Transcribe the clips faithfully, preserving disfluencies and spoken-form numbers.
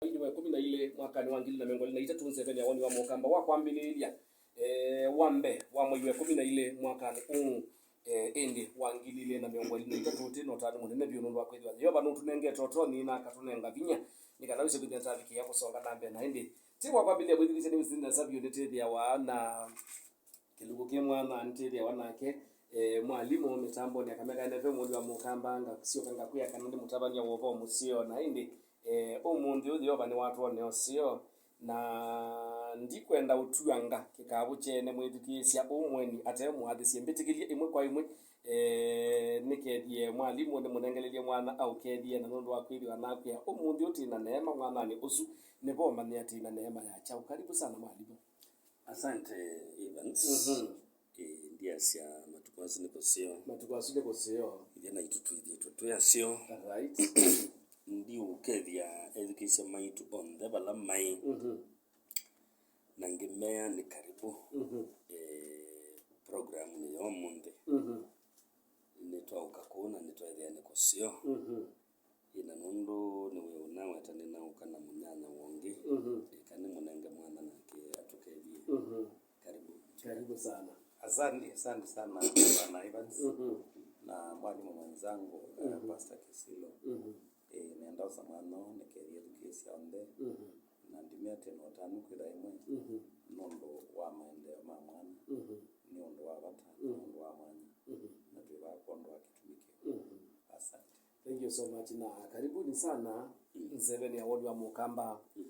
Mweinĩ wa ĩkũmi na ilĩ mwakanĩ wa ngili na mĩongo ĩlĩ na itatũ, nzeveni ya woni wa mũkamba wa kwambĩlĩĩlya, eh, wa mbee wa mwei wa ĩkũmi na ilĩ mwakanĩ ũũ, eh, ĩndĩ wa ngili ilĩ na mĩongo ĩlĩ na itatũ, twĩ na ũtanu mũnene vyũ nũndũ wa kwĩthĩwa Yeova nũtũnengete ũtonyi na akatũnenga vinya nĩ kana wĩse kwĩthĩa tavikĩĩa kũsonga na mbee. Na ĩndĩ ti wa kwambĩlĩlya, mwĩthukĩĩsya, nĩwĩsĩ nĩnasya vyũ nĩtĩthĩawa na kĩlungu kĩ mwana nĩtĩthĩawa nake, eh, mwalimũ mĩtambonĩ ya Kameka N F M, woni wa mũkamba, ngasyoka ngakwĩa kana nĩ mũtavany'a wa ũvoo mũseo. Na ĩndĩ, eh, ũmũnthĩ ũyũ Yeova nĩwatwonea ũseo, na ndikwenda ũtuanga kĩkavũ kyene mwĩthukĩĩsya ũũ mũeni ate mũathĩsye. Mbĩtĩkĩlye ĩmwe kwa ĩmwe, eh, nĩkethie mwalimũ nĩmũnengelelye mwana aũkethie, na nũndũ wa kwĩthĩwa nakwĩa ũmũnthĩ ũũ twĩ na neema mwananĩ ũsu, nĩvo ũmanye atĩ na neema ya kyaũ. Karibu sana mwalimũ. Asante, Evans. Mhm. Ĩĩ, ndiasya matukũ asu nĩ kũseo. Matukũ asu nĩ kũseo. Ithe naitũ twĩthĩĩtwe twĩ aseo. Right. Ndiũkethya ethukĩĩsya maitũ onthe vala maĩ. Mhm. Na ngĩmea nĩ karibu, mhm, eh, programunĩ ya ũmũnthĩ. Mhm. Nĩtwaũka kũu na nĩtweethĩa nĩ kũseo. Mhm. Ĩĩ, na nũndũ nĩwĩona weta nĩnaũka na mũnyanya wongĩ, mhm, ĩka nĩmũnenge mwana nake atũkethie. Mhm. Karibu. Karibu sana. Asante, asante sana, Bwana Evans. Mhm. Na mwalimu mwenzangu, eh, mhm, Pastor Kisilo. Mhm. Eh, nenda ũsa mwana ũũ nĩkethie ethukĩĩsya onthe. Mhm. Na ndimea atĩ no tanu kwĩtha ĩmwe, mhm, nũndũ wa maendeeo ma mwana, mhm, nĩ ũndũ wa vata, mhm, nĩ ũndũ wa mwanya. Mhm. Na twĩ vaa kwondũ wa kĩtumi kĩu. Mhm. Asante. Thank you so much, na karibuni sana, mm, nzeveni ya woni wa mũkamba. Mm.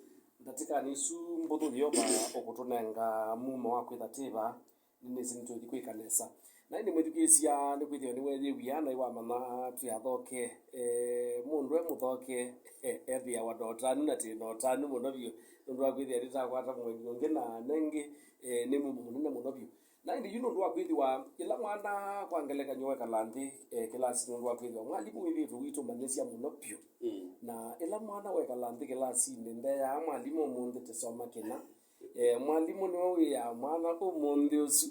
Ndatĩkanĩ isu mbũthũ Yeova ũkũtũnenga mumo wa kwĩtha twĩ vaa, nĩnĩsĩ nĩtũthi kwĩka nesa. Na ĩndĩ mwĩthukĩĩsya, nĩkwĩthĩwa nĩweeyĩw'ĩa na nĩwamanya twĩ athoke. Eh, mũndũ e mũthoke, eh, ethĩawa na ũtanu, na twĩ na ũtanu mũno vyũ, nũndũ wa kwĩthĩa nĩtakwata mũeni ũngĩ, na nengĩ, eh, nĩ mumo mũnene mũno vyũ. Na ĩndĩ yu nũndũ wa kwĩthĩwa ĩla mwana kwa ngelekany'o wekala nthĩ, eh, kĩlasi, nũndũ wa kwĩthĩwa mwalimũ wĩthĩĩtwe wĩtũmanyĩsya mũno vyũ. Mm. Na ĩla mwana wekala nthĩ kĩlasinĩ, ndeaa mwalimũ ũmũnthĩ tũsoma kĩna. Eh, mwalimũ nĩwe wĩaa mwana ũmũnthĩ ũsu.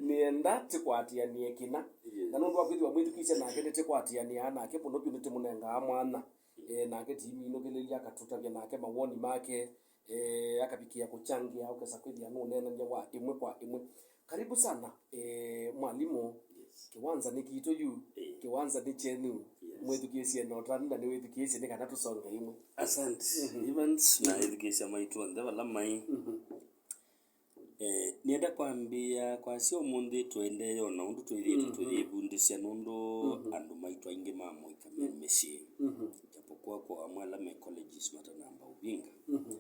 Nĩenda tũkwatĩanĩe kĩna. Yes. Na nũndũ wa kwĩthĩwa mwĩthukĩĩsya nake nĩtũkwatĩanĩaa nake mũno vyũ, nĩtũmũnengaa mwanya. Eh, nake timinũkĩlĩlya akatũtavya nake mawoni make. Eh, akavikĩa kũkyangĩa, ũkesa kwĩthĩa nũneenany'a wa ĩmwe kwa ĩmwe. Karibu sana, eh, mwalimu. Yes. Kĩwanza nĩ kitũ yu, eh, kĩwanza nĩ kyenyu. Yes. Mwĩthukĩĩsye na ũtanu na nĩwĩthukĩĩsye nĩ kana tũsonge ĩmwe. Asante, mhm, Evans, na, mhm, ethukĩĩsya maitũ onthe vala maĩ. Mhm. Eh, nĩenda kwambĩĩa kwasya ũmũnthĩ tũendee o na ũndũ twĩthĩĩtwe, mhm, tũyĩvundĩsya nũndũ, mhm, andũ maitũ aingĩ ma mũika me, mm, mĩsyĩ. Mhm. Japokuwa kwa amwe ala me colleges matanamba ũvinga. Mhm.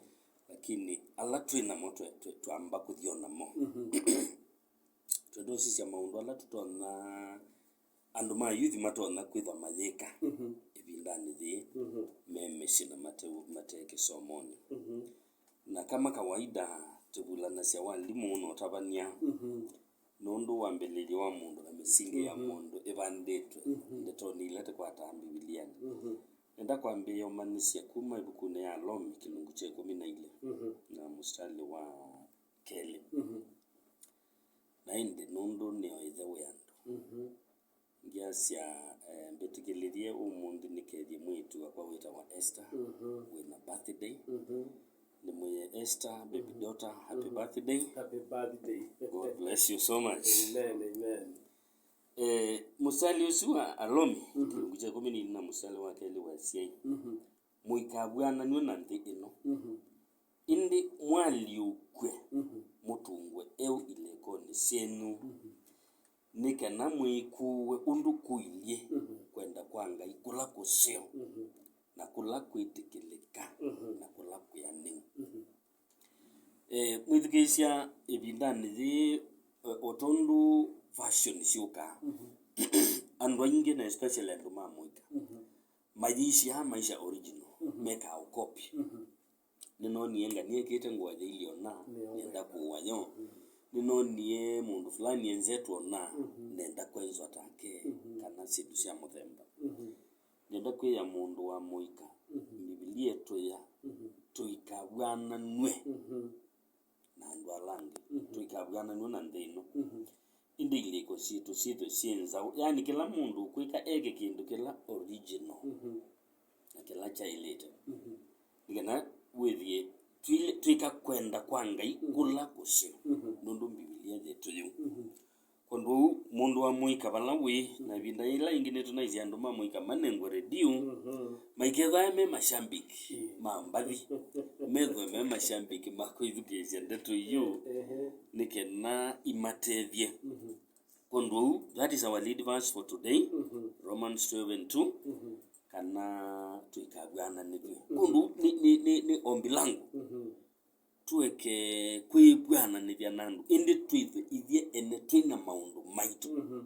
Lakini ala twĩ namo twe-, twe-, twamba kũthi o namo. Mhm. Twenda ũsisya maũndũ ala tũtonya, andũ ma youth matonya kwĩthwa mayĩka, mhm, ĩvindanĩ yĩĩ, mhm, me mĩsyĩ na mate-, mate kĩsomonĩ. Mhm. Na kama kawaida, tũvulanasya walimũ na ũtavany'a, mhm, nũndũ wambĩlĩlyo wa mũndũ na mĩsingi ya, mhm, mũndũ ĩvandĩtwe, mhm, ndetonĩ ila tũkwataa Mbivilianĩ. Mhm. Nenda kwambĩĩa ũmanyĩsya kuma ĩvukunĩ ya Alomi kĩlungu kya ĩkũmi na ilĩ, mhm, na mũsitalĩ wa kelĩ. Mhm. Na ĩndĩ nũndũ nĩo ĩthe wĩ andũ. Mhm. Ngyasya, eh, mbĩtĩkĩlĩlye ũmũnthĩ nĩkethye mwĩĩtu wakwa wĩtawa Esther, mhm, wĩ na birthday. Mhm. Nĩmwĩe Esther, baby, mhm, daughter, happy, mhm, birthday. Happy birthday. God bless you so much. Amen, amen. Eh, mũsitalĩ ũsu wa Alomi, mhm, kĩlungu kya ĩkũmi na ilĩ na mũsitalĩ wa kelĩ wasya, mhm, mũikavw'ananw'e na nthĩ ĩno. Mhm. Ĩndĩ mwalyũkw'e, mhm, mũtũngwe eũ ilĩkonĩ syenyu, mhm, nĩ kana mwĩkũũe ũndũ kũilyĩ, mhm, kwenda kwa Ngai kũla kũseo, mhm, na kũla kwĩtĩkĩlĩka, mhm, na kũla kwĩanĩu. Mhm. Eh, mwĩthukĩĩsya ĩvindanĩ yĩĩ, eh, o tondũ fashion syũkaa, mhm, andũ aingĩ, na especially andũ ma mũika, mhm, mayĩsyaa maisha original, mhm, mekaa ũkopi. Mhm. Nĩnonie ngania ĩkĩĩte ngũa yailye ũna, nĩyo nenda weka kũũa yo. Mhm. Nĩnonie mũndũ fulani enzetwe ũna, mhm, nenda kwenzwa take, mhm, kana syĩndũ sya mũthemba. Mhm. Nenda kwĩa mũndũ wa mũika, mhm, Mbivilia ĩtwĩa, mhm, tũikavw'ananw'e, mhm, na andũ ala angĩ. Mhm. Tũikavw'ananw'e na nthĩ ĩno. Mhm. Ĩndĩ ilĩko sitũ syĩthwe syĩ nzaũ. Yaani, kĩla mũndũ ũkwĩka eke kĩndũ kĩla original. Mhm. Na kyaĩlĩte. Mhm. Nĩ kana wĩthĩe twĩle-, twĩka kwenda kwa Ngai, mhm, kũla kũseo. Mhm. Nũndũ Mbivilia yĩtũ yĩu. Mhm. Kwondũ ũu, mũndũ wa mũika vala wĩ, na ĩvinda yĩla ĩngĩ nĩtũnaisye andũ ma mũika manengwe redio, mhm, maikethĩwa me mashambiki, mm, ma mbathi, methĩwe me mashambiki ma kwĩthukĩĩsya ndeto iũ, ehe, nĩ kana imatethye. Mhm. Kwondũ ũu, that is our lead verse for today, mhm, Romans twelve and two, mhm, kana tũikavw'ananĩthw'e. Mhm. Kwondũ nĩ, nĩ, nĩ, nĩ ombi langu. Mhm. Tũeke kwĩvw'ananĩthya na andũ, ĩndĩ twĩthwe ithyĩ ene twĩ na maũndũ maitũ. Mhm.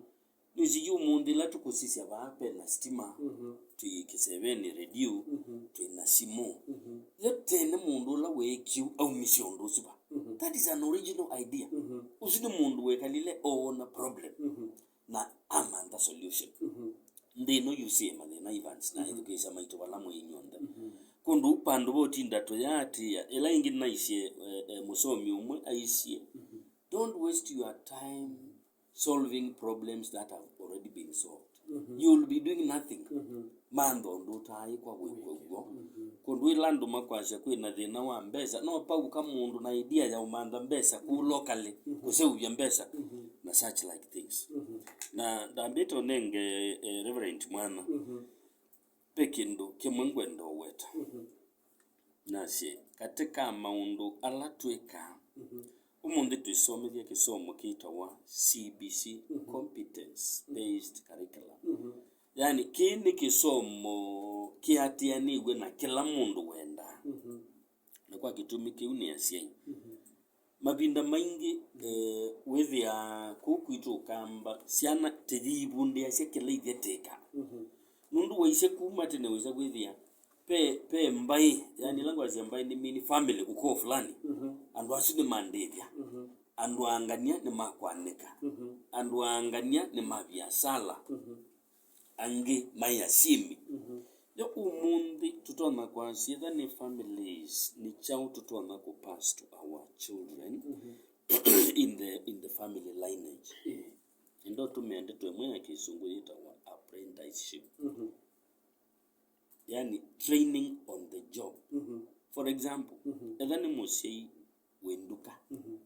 Nĩwĩsĩ yu ũmũnthĩ ĩla tũkũsisya vaa, ve na sitima, mhm, twĩ kĩsevenĩ, redio, mhm, twĩ na simũ. Mhm. Yo tene mũndũ ũla weekie ũu aumisye ũndũ ũsu va? Mhm. That is an original idea. Mhm. Ũsu nĩ mũndũ wekalile oona problem. Mhm. Na amantha solution. Mhm. Nthĩ ĩno yusĩe mathĩna, Evans, na, mhm, ethukĩĩsya maitũ vala mwĩ inyw'onthe. Mhm. Kwondũ vandũ va ũtinda tũyaatĩĩa, ĩla ĩngĩ naisye, eh, eh, mũsomi ũmwe aisye, mhm, "Don't waste your time solving problems that have already been solved. Mhm. You will be doing nothing." Mhm. Mantha ũndũ ũtaaĩkwa wĩkwe w'o. Mhm. Kwondũ ĩla andũ makwasya kwĩ na thĩna wa mbesa, no pauka mũndũ na idea ya ũmantha mbesa kũu locally, mhm, kũseũvya mbesa, mhm, na such like things. Mhm. Na ndambĩte ũnenge, eh, Reverend Mwana, mhm, ve kĩndũ kĩmwe ngwenda ũweta. Mhm. Nasye, katĩ ka maũndũ ala twĩkaa, mhm, ũmũnthĩ twĩsomethya kĩsomo kĩtawa C B C, mhm, Competence Based Curriculum. Mhm. Yaani, kĩĩ nĩ kĩsomo kĩatĩanĩw'e na kĩla mũndũ wendaa. Mhm. Na kwa kĩtumi kĩu nĩ asyai. Mhm. Mavinda maingĩ, eh, wĩthĩaa kũu kwitũ Ũkamba, syana tĩyĩivundĩasya kĩla ithyĩ twĩkaa. Mhm. Nũndũ waisye kuma tene wĩsa kwĩthĩa ve, ve mbaĩ, yani, ĩla ngwasya mbaĩ nĩ mini family, ukoo fulani. Mhm. Andũ asu nĩmandĩthya. Mhm. Andũ a ngania nĩmakwanĩka. Mhm. Andũ a ngania nĩ ma viasala. Mhm. Angĩ maĩ asyĩmi. Mhm. Yo ũmũnthĩ tũtonya kwasya, ĩtha nĩ families, nĩ kyaũ tũtonya kũpass to our children, mhm, in the, in the family lineage? Mhm. Ĩndo tũmĩa ndeto ĩmwe ya kĩsũngũ yĩtawa apprenticeship. Mhm. Yani, training on the job. Mhm. For example, mhm, ĩtha nĩ mũsyai wĩ nduka. Mhm.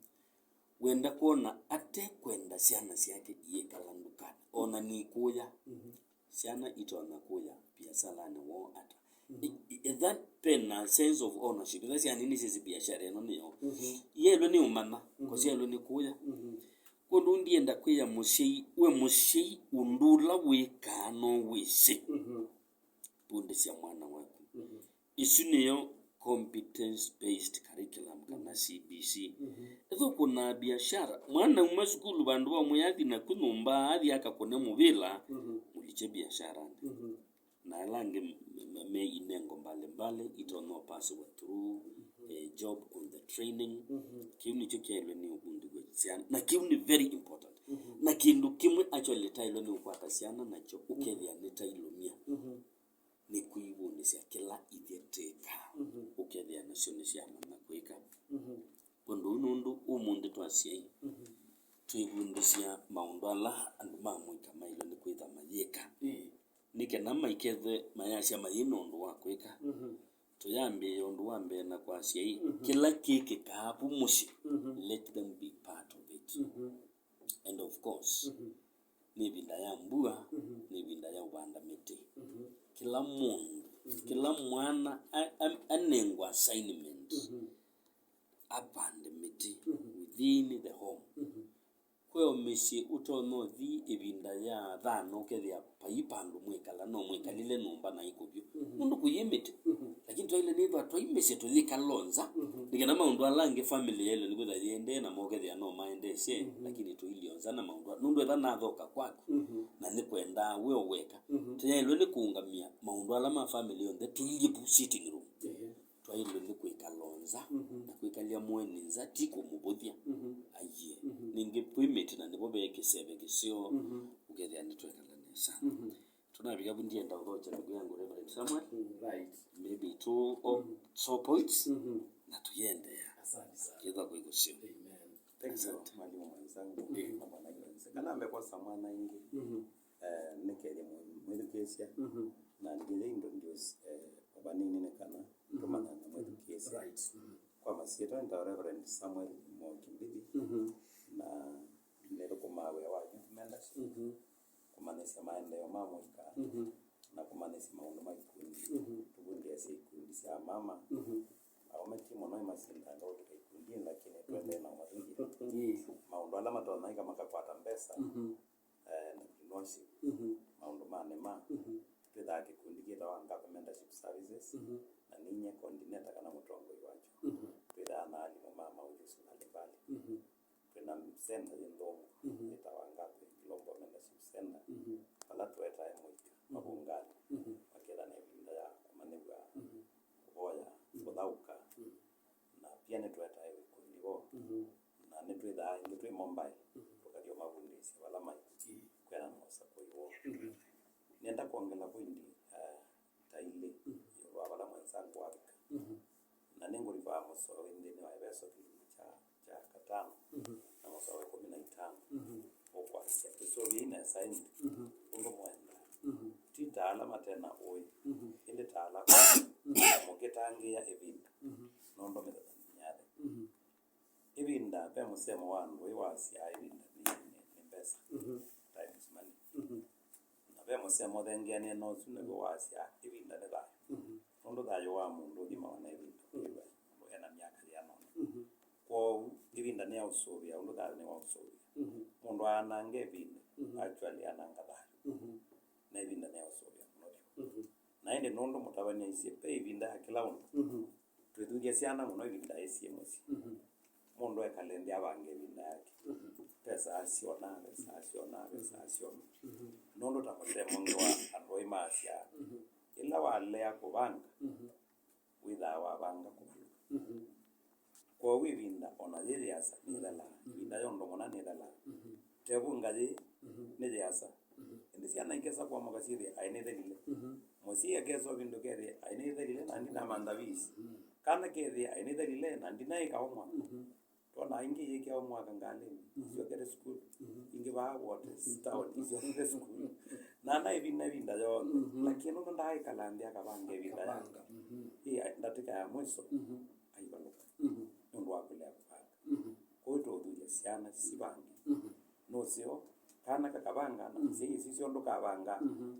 Wenda kwona ate kwenda syana syake iyĩkala ndukanĩ, ona nĩkũya. Mhm. Syana itonya kũya biasalanĩ woo ata? Mhm. I-, i-, ĩtha pena sense of ownership, ĩtha syana nĩsyĩsĩ biashara ĩno nĩyo. Mhm. Yaĩlwe nĩ ũmanya, mhm, ko syaĩlwe nĩ kũya. Mhm. Kwondũ ndienda kwĩa mũsyai, we mũsyai, ũndũ ũla wĩkaa no wĩsĩ. Mhm. Vundĩsya mwana waku. Mhm. Isu nĩyo competence based curriculum, kana, mhm, C B C. Mhm. Ethĩwa ũkũnaa biashara, mwana auma sukulu, vandũ va ũmwe athi naku nyũmba, athi akakũne mũvĩla, mhm, mũlikye biasharanĩ. Mhm. Na ala angĩ me, me, me inengo mbalimbali itonya ũpasĩwa through, mhm, eh, job on the training. Mhm. Kĩu nĩkyo kyaĩlwe nĩ ũvundĩw'e syana, na kĩu nĩ very important. Mhm. Na kĩndũ kĩmwe actually taĩlwe nĩ ũkwata syana nakyo, mhm, ũkethĩa nĩtailũmya. Mhm. Nĩ kwĩvundĩsya kĩla ithyĩ twĩkaa, mhm, ũkethĩa nasyo nĩsyamanya kwĩka. Mhm. Ũndũ ũũ nũndũ ũmũnthĩ twa asyai, mhm, twĩvundĩsya maũndũ ala andũ ma mũika maĩlwe nĩ kwĩtha mayĩka. Ĩĩ. Nĩ kana maikethwe mayasya mayĩ na ũndũ wa kwĩka. Mhm. Tũyambĩĩe ũndũ wa mbee na kwa asyai, mhm, kĩla kĩkĩkaa vu mũsyĩ, mhm, let them be part of it. Mhm. And of course, mhm, nĩ ĩvinda ya mbua, mhm, nĩ ĩvinda ya ũvanda mĩtĩ. Mhm. Kĩla mũndũ, mhm, kĩla mwana a-, a-, anengwa assignment, mhm, apande mĩtĩ, mhm, within the home. Mhm. Kwĩ o mĩsyĩ ũtonya ũthi ĩvinda ya thano ũkethĩa vai vandũ mwĩkala, no mwĩkalile nyũmba na ikũvyũ. Mhm. Nũndũ kũyĩ mĩtĩ. Mhm. Lakini twaĩle nĩthwa twai mĩsyĩ tũyĩkala o nza, mhm, nĩ kana maũndũ ala angĩ family yaĩlwe nĩ kwĩtha yĩendee na mokethĩa no maendeesye, mhm, lakini tũilyĩ o nza na maũndũ a-, nũndũ ethwa nathoka kwaku, mhm, na nĩkwendaa we o weka, mhm, tũyaĩlwe nĩ kũũngamĩa maũndũ ala ma family yonthe tũilyĩ vu sitting room. Ehe. Twaĩlwe nĩ kwĩkala o nza, mhm, na kwĩkalya mũeni nza ti kũmũvũthya. Mhm. Aiee. Mhm. Ningĩ kwĩ mĩtĩ na nĩvo ve kĩseve kĩseo, mhm, ũkethĩa nĩtwekala nesa. Mhm. Tũnavika vu ndienda ũthokya ndugu yangu Reverend Samuel. Mm, right. Maybe two or, mhm, so points, mhm, na tũyĩendeea. Asante sana. Kĩthwa kwĩ kũseo. Amen. Thank you, asante, mwalimu mwenzangu. Mhm. Pamoja na wenzangu. Kana mbekosa mwana ingi. Mhm. Eh, nĩkethya mwĩthukĩĩsya. Mhm. Na ngĩya introduce, eh, nini nĩ kana tũmanyane na mwĩthukĩĩsya. Right. Kwa masyĩtwa nĩtawa Reverend Samuel Mwoki Mbithi, na nĩthũkũmaa wĩa wa youth mentorship, kũmanyĩsya maendeeo ma mũika, na kũmanyĩsya maũndũ ma ikundi. Tũvundĩasya ikundi sya mama. Aũme ti mũno imasindaa ngaũtũka ikundinĩ, lakini tũendee na ũmathungi maũndũ ala matonya ika makakwata mbesa. Eh, entrepreneurship, maũndũ ma nĩma. Twĩthaa kĩkundi kĩtawa Ngape Mentorship Services, na ninyie coordinator kana mũtongoi wakyo. Twĩthaa na alimũ ma maũjusi mbalimbali. Twĩna center yĩ nthũku yĩtawa Ngape Global Mentorship Center, vala tũetae mũika mavũnganĩ, maketha na ĩvinda ya kũmanyĩw'a kũvoya, kũthaũka, na pia nĩtũetae ikundi vo, na nĩtwĩthaa ĩngĩ twĩ mobile, tũkathi ũmavundĩsya vala maĩ kwĩana na ũsakũi woo. Nĩenda kwongela poindi, eh, ta ilĩ ĩũlũ wa vala mwenzangu wavika, na nĩngũrivaa mũsoa wĩ nthĩnĩ wa Eveso kĩlungu kya kya katano na mũsoa wa ĩkũmi na itano ũkwasya, "Tũsũvĩei nesa ĩndĩ ũndũ mwendaa, ti ta ala mate na ũĩ, ĩndĩ ta ala ũĩ, mũkĩtangĩĩa ĩvinda, nũndũ mĩthenya nĩmyathĩ." Ĩvinda, ve mũsemo wa andũ ĩ wasyaa, "Ĩvinda nĩ, nĩ, nĩ mbesa." Time is money. Na ve mũsemo ũthengeanĩe na ũsu, naw'o wasya, "Ĩvinda nĩ thayũ." Nũndũ thayũ wa mũndũ ũthimawa na ĩvinda, ũkethĩwa mũndũ ena myaka yĩana ũna. Kwoou, ĩvinda nĩ ya ũsũvĩa, ũndũ thayũ nĩ wa ũsũvĩa. Mũndũ aananga ĩvinda, actually ananga thayũ. Na ĩvinda nĩ ya ũsũvĩa mũno vyũ. Na ĩndĩ nũndũ mũtavany'a aisye, ve ĩvinda ya kĩla ũndũ. Twĩthuthya syana mũno ĩvinda ĩsyĩ mũsyĩ. Mũndũ ekale nthĩ avange ĩvinda yake. Ve saa syona, ve saa syona, ve saa syona. Nũndũ ta mũsemo ũngĩ wa andũ aĩ maasyaa, ĩla walea kũvanga, wĩthaa wavanga kũvalũka. Kwoou ĩvinda o na yĩ yĩasa nĩthelaa, ĩvinda ya ũndũ mũna nĩthelaa. Tevunga yĩĩ nĩ yĩasa. Ĩndĩ syana ikesa kũamũka syĩthĩe aĩ nĩthelile. Mũsyai akesa ũvindũka ethĩe aĩ nĩthelile na ndinamantha visi. Kana kethĩe aĩ nĩthelile na ndinaĩka homework. Twona ingĩ iyĩkĩa homework ngalĩnĩ, isyokete sukulu. Ingĩ vaa wote, town, isyokete sukulu. Na ana ĩvinda, ĩvinda yonthe. Lakini nũndũ ndaaĩkala nthĩ akavanga ĩvinda yake. Ĩ ndatĩka ya mwiso, aivalũka. Nũndũ wa kũlea kũvanga. Kwoou tũũthuthya syana sivange. Nũseo, kana kakavanga na syai ĩsu syonthe kavanga,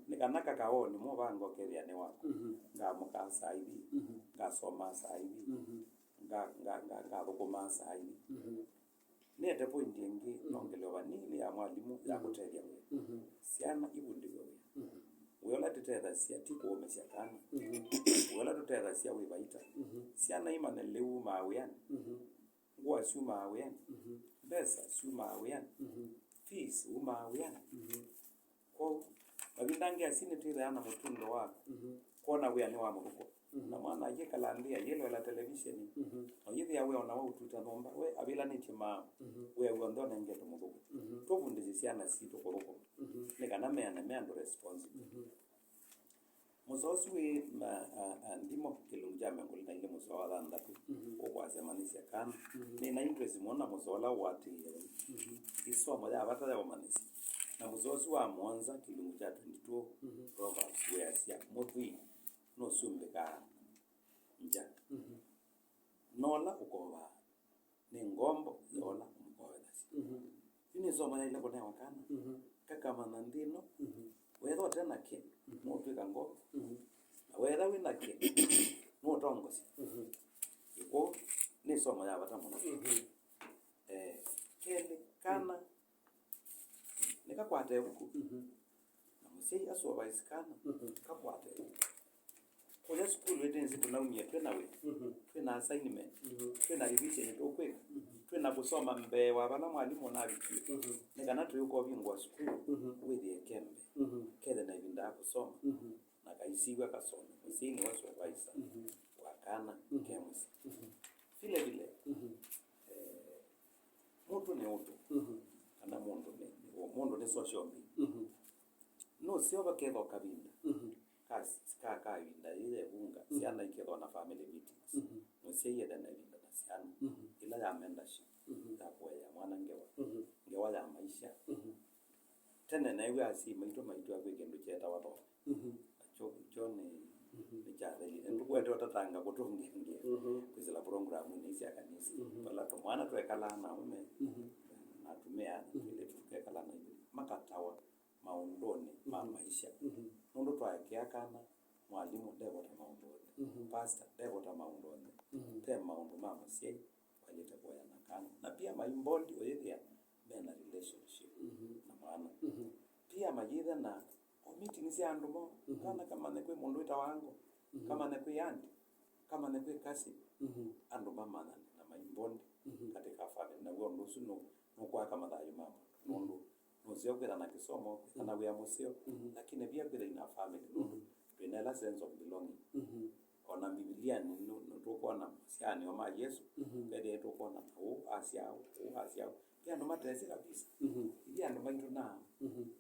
nĩ kana kakaonĩ mũvango kethĩa nĩ wakwa. Ngamũkaa saa ithi, ngasomaa saa ithi, nga, nga, nga, ngathũkũmaa saa ithi. Nĩete poindi ĩngĩ nongele o vanini ya mwalimũ ya kũtethya wĩa. Syana ivundĩw'e wĩa. Wĩa ũla tũtethasya ti kũũmĩsya kana. Wĩa ũla tũtethasya wĩ vaita. Syana imanye lĩu umaa wĩanĩ. Ngũa syumaa wĩanĩ. Mbesa syumaa wĩanĩ. Fees umaa wĩanĩ. Kwoou, mavinda angĩ asyai nĩtwĩthĩawa na mũtundo wa kwona wĩa nĩ wa mũthũkũmi. Na mwana ayĩkala nthĩ ayĩloela televisheni, ayĩthĩa wĩa o na wa ũtuta nyũmba, we avĩlanĩtye maaũ, wĩa w'onthe ũnengetwe mũthũkũmi. Tũvundĩsye syana sitũ kũthũkũma, nĩ kana meane me andũ responsible. Mũsoa ũsu wĩ na, a, a, Nthimo kĩlungu kya mĩongo ĩlĩ na ilĩ mũsoa wa thanthatũ, ũkwasya, "Manyĩsya kana." Nĩ na interest mũno na mũsoa ũla ũatĩĩe. Ĩsomo ya vata ya ũmanyĩsya. Na mũsoa ũsu wa mũonza kĩlungu kya twenty-two, Proverbs, wĩasya, "Mũthwii nũsumbĩkaa ngya, na ũla ũkovaa nĩ ngombo ya ũla ũmũkovethasya." Yu nĩ ĩsomo yaĩle kũnewa kana kakamanya nthĩ ĩno. Weethwa ũte na kĩ, nũũtw'ĩka ngombo. Na weethwa wĩ na kĩ, nũũtongosya. Kwoou nĩ ĩsomo ya vata mũno. Eh, kelĩ, kana nĩkakwate ĩvuku. Na mũsyai asupervise kana kakwate ĩvuku. Kũya sukulu ĩndĩ nzĩ tũnaumie twĩ na wĩa, twĩ na assignment, twĩ na revision tũkwĩka, twĩ na kũsoma mbee wa vala mwalimũ ũnavikie. Nĩ kana tũyũka ũvingũa sukulu, wĩthĩe ke mbee, kethe na ĩvinda ya kũsoma, na kaisiw'a kasome. Mũsyai nĩwe supervisor wa kana ke mũsyĩ. Vile vile, eh, mũtũ nĩ ũtũ, kana mũndũ nĩ, nĩ, mũndũ nĩ social being. Nũseo vakethwa kavinda ka, ka, ka ĩvinda yĩĩ ya ĩvunga, syana ikethwa na family meetings. Mũsyai ethe na ĩvinda na syana, ĩla ya mentorship, ya kũea mwana ngewa, ngewa ya maisha. Tene neew'aa asyai maitũ maitw'a kwĩ kĩndũ kyeetawa thome. Na kyo, kyo nĩ, nĩ kyathelile. Nĩtũ, Wete ũtatanga kũtũngĩngĩa kwĩsĩla programunĩ sya kanisa. Vala tũmwana twekalaa na aũme na atumĩa na twĩlĩtu tũkekalaa na ithyĩ, makatawa maũndũnĩ ma maisha. Nũndũ twaekea kana, mwalimũ ndevota maũndũ onthe, pastor ndevota maũndũ onthe, ve maũndũ ma mũsyai waĩlĩte kũea na kana. Na pia maimbondi ũyĩthĩa mena relationship na mwana. Pia mayĩthe na o meeting sya andũ moo, kana kamanye kwĩ mũndũ wĩtawa ango, kamanye kwĩ aunty, kamanye kwĩ cousin, andũ mamanyane na maimbondi katika family. Naw'o ũndũ ũsu nũ-, nũkwaka mathayũ ma mũndũ. Nũndũ nũseo kwĩtha na kĩsomo, kwĩtha na wĩa mũseo, lakini pia kwĩtha ina family. Nũndũ twĩna ĩla sense of belonging. Ona Mbivilianĩ nũ-, nũ-, nĩtũkwona masyaanĩo ma Yesũ, kethĩa nĩtũkwona ta ũũ asya ũũ, ũũ asya ũũ. Ve andũ matesĩ kabisa. Ithyĩ andũ maitũ na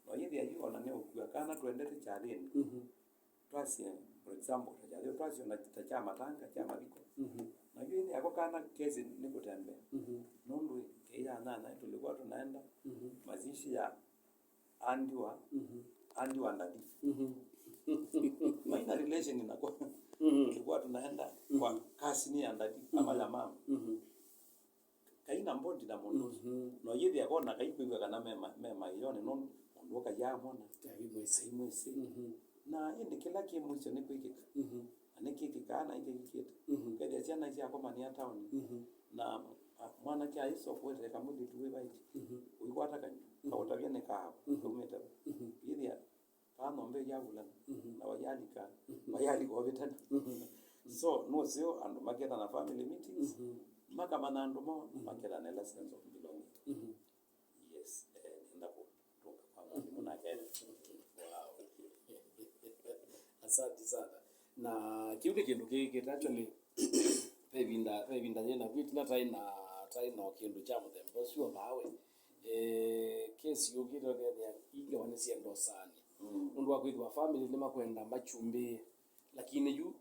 no yĩthĩa yu ona nĩ ũkua kana twendete kyathĩnĩ. Twasye, for example, ta kyathĩ twasye ona ta kya matanga, kya mathiko. Na yu ĩthĩa ko kana kesi nĩ kũtembea. Nũndũ kĩya nyanya tũlikuwa tunaenda mazishi ya andiwa, andiwa ndadi. Maina relation na kwa. Tulikuwa tunaenda kwa cousin ya ndadi ama ya mama. Kaina mbondi na mũndũ ũsu. No yĩthĩa kona kaikwĩw'a kana me ma-, me maĩyonĩ nũndũ mũndũ ũkaiamona. Kaimwĩsĩ. Kaimwĩsĩ. Na ĩndĩ kĩla kĩ mũisyo nĩ kwĩkĩka. Na nĩkĩkĩkaa na ĩkĩkĩte. Kethĩa syana isyakomanĩa taoni. Na, a, mwanake aisya ũkũete kamũlitu wĩ vaiti. Ũikwata kanyũ. Kaũtavya nĩ kaawa. Kaumĩte va. Yĩthĩa paa ng'ombe ĩyavulana. Na wayalika, wayalika ovĩtana. So nũseo andũ maketha na family meetings, makamanya andũ moo, maketha na ĩla sense of belonging. Yes, eh, nenda kũtũnga kwa mwalimũ nake. Wow. Asante sana. Na kĩu nĩ kĩndũ kĩkĩte actually, ve ĩvinda, ve ĩvinda yĩna vitina taĩ na, taĩ na kĩndũ kya mũthemba ũsu o nawe. Eh, kesi yũkĩte ũkethĩa ingewa nĩ syenda ũsaanĩ. Nũndũ wa kwĩthĩwa family nĩmakwenda makyumbĩĩe. Lakini yu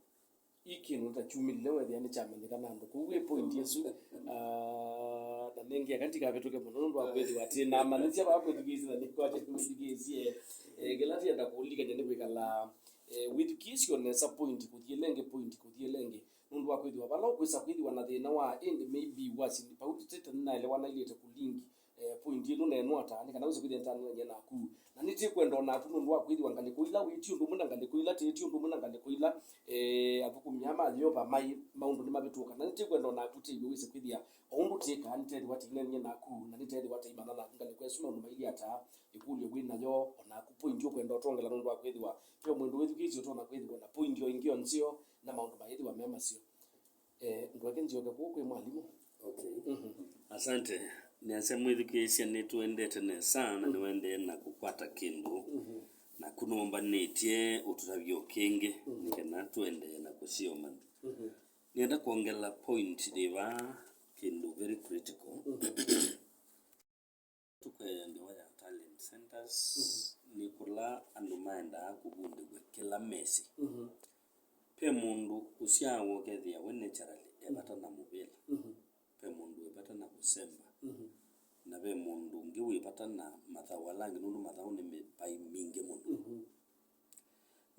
ĩ kĩndũ ta kyumĩlile wethĩa nĩkyamenyeka na andũ kũu wĩ point ĩsu. Ah, na nengĩ aka ndikavĩtũke mũno nũndũ wa kwĩthĩwa atĩ namanyĩsya vaa kwĩthukĩĩsya na nĩkwatya kwĩthukĩĩsye. Eh, kĩla tienda kũlikany'a nĩ kwĩkala, eh, wĩthukĩĩsye o nesa point kũthi ĩla ĩngĩ, point kũthi ĩla ĩngĩ. Nũndũ wa kwĩthĩwa vala ũkwĩsa kwĩthĩwa na thĩna wa ĩndĩ maybe wasindi vau tĩtĩte nĩnaelewa nailĩte kũlingi eh, point ĩno neenũata nĩ kana wĩse kwĩthĩa nĩtaneenany'a naku. Na nĩtĩkwenda o naku nũndũ wa kwĩthĩwa ngalĩko ila wĩti ũndũ ũmwe na ngalĩko ila tĩti ũndũ ũmwe na ngalĩko ila, eh, athũkũmi aa ma Yeova maĩ maũndũ nĩmavĩtũka. Na nĩtĩkwenda o naku tĩw'e wĩse kwĩthĩa o ũndũ tĩkaa nĩtethĩwa tĩineenany'a naku na nĩtethĩwa tĩimanya naku ngalĩko ĩsu maũndũ mailyĩ ata, ĩkũlyo wĩ nayo, o naku point ũkwenda ũtongela nũndũ wa kwĩthĩwa ve o mwĩndũ wĩthukĩĩsye ũtonya kwĩthĩwa na point o ĩngĩ o nzeo na maũndũ mayĩthĩwa me maseo. Eh, ndweke nzioke kũu kwĩ mwalimũ. Okay. Asante. Nĩasya mwĩthukĩĩsya nĩtũendete nesa na nĩwendee na kũkwata kĩndũ. Naku nũmbanĩtye ũtũtavye o kĩngĩ nĩ kana tũendee na kũsio mantũ. Nĩenda kwongela point yĩva kĩndũ very critical. Tũkwĩa ngewa ya talent centers, nĩ kũla andũ maendaa kũvundĩw'a kĩla mesĩ. Ve mũndũ ũsyawa ũkethĩa we naturally e vata na mũvĩla, ve mũndũ wĩ vata na kũsemba, na ve mũndũ ũngĩ wĩ vata na mathaũ ala angĩ, nũndũ mathaũ nĩ mĩpaĩ mingĩ mũno.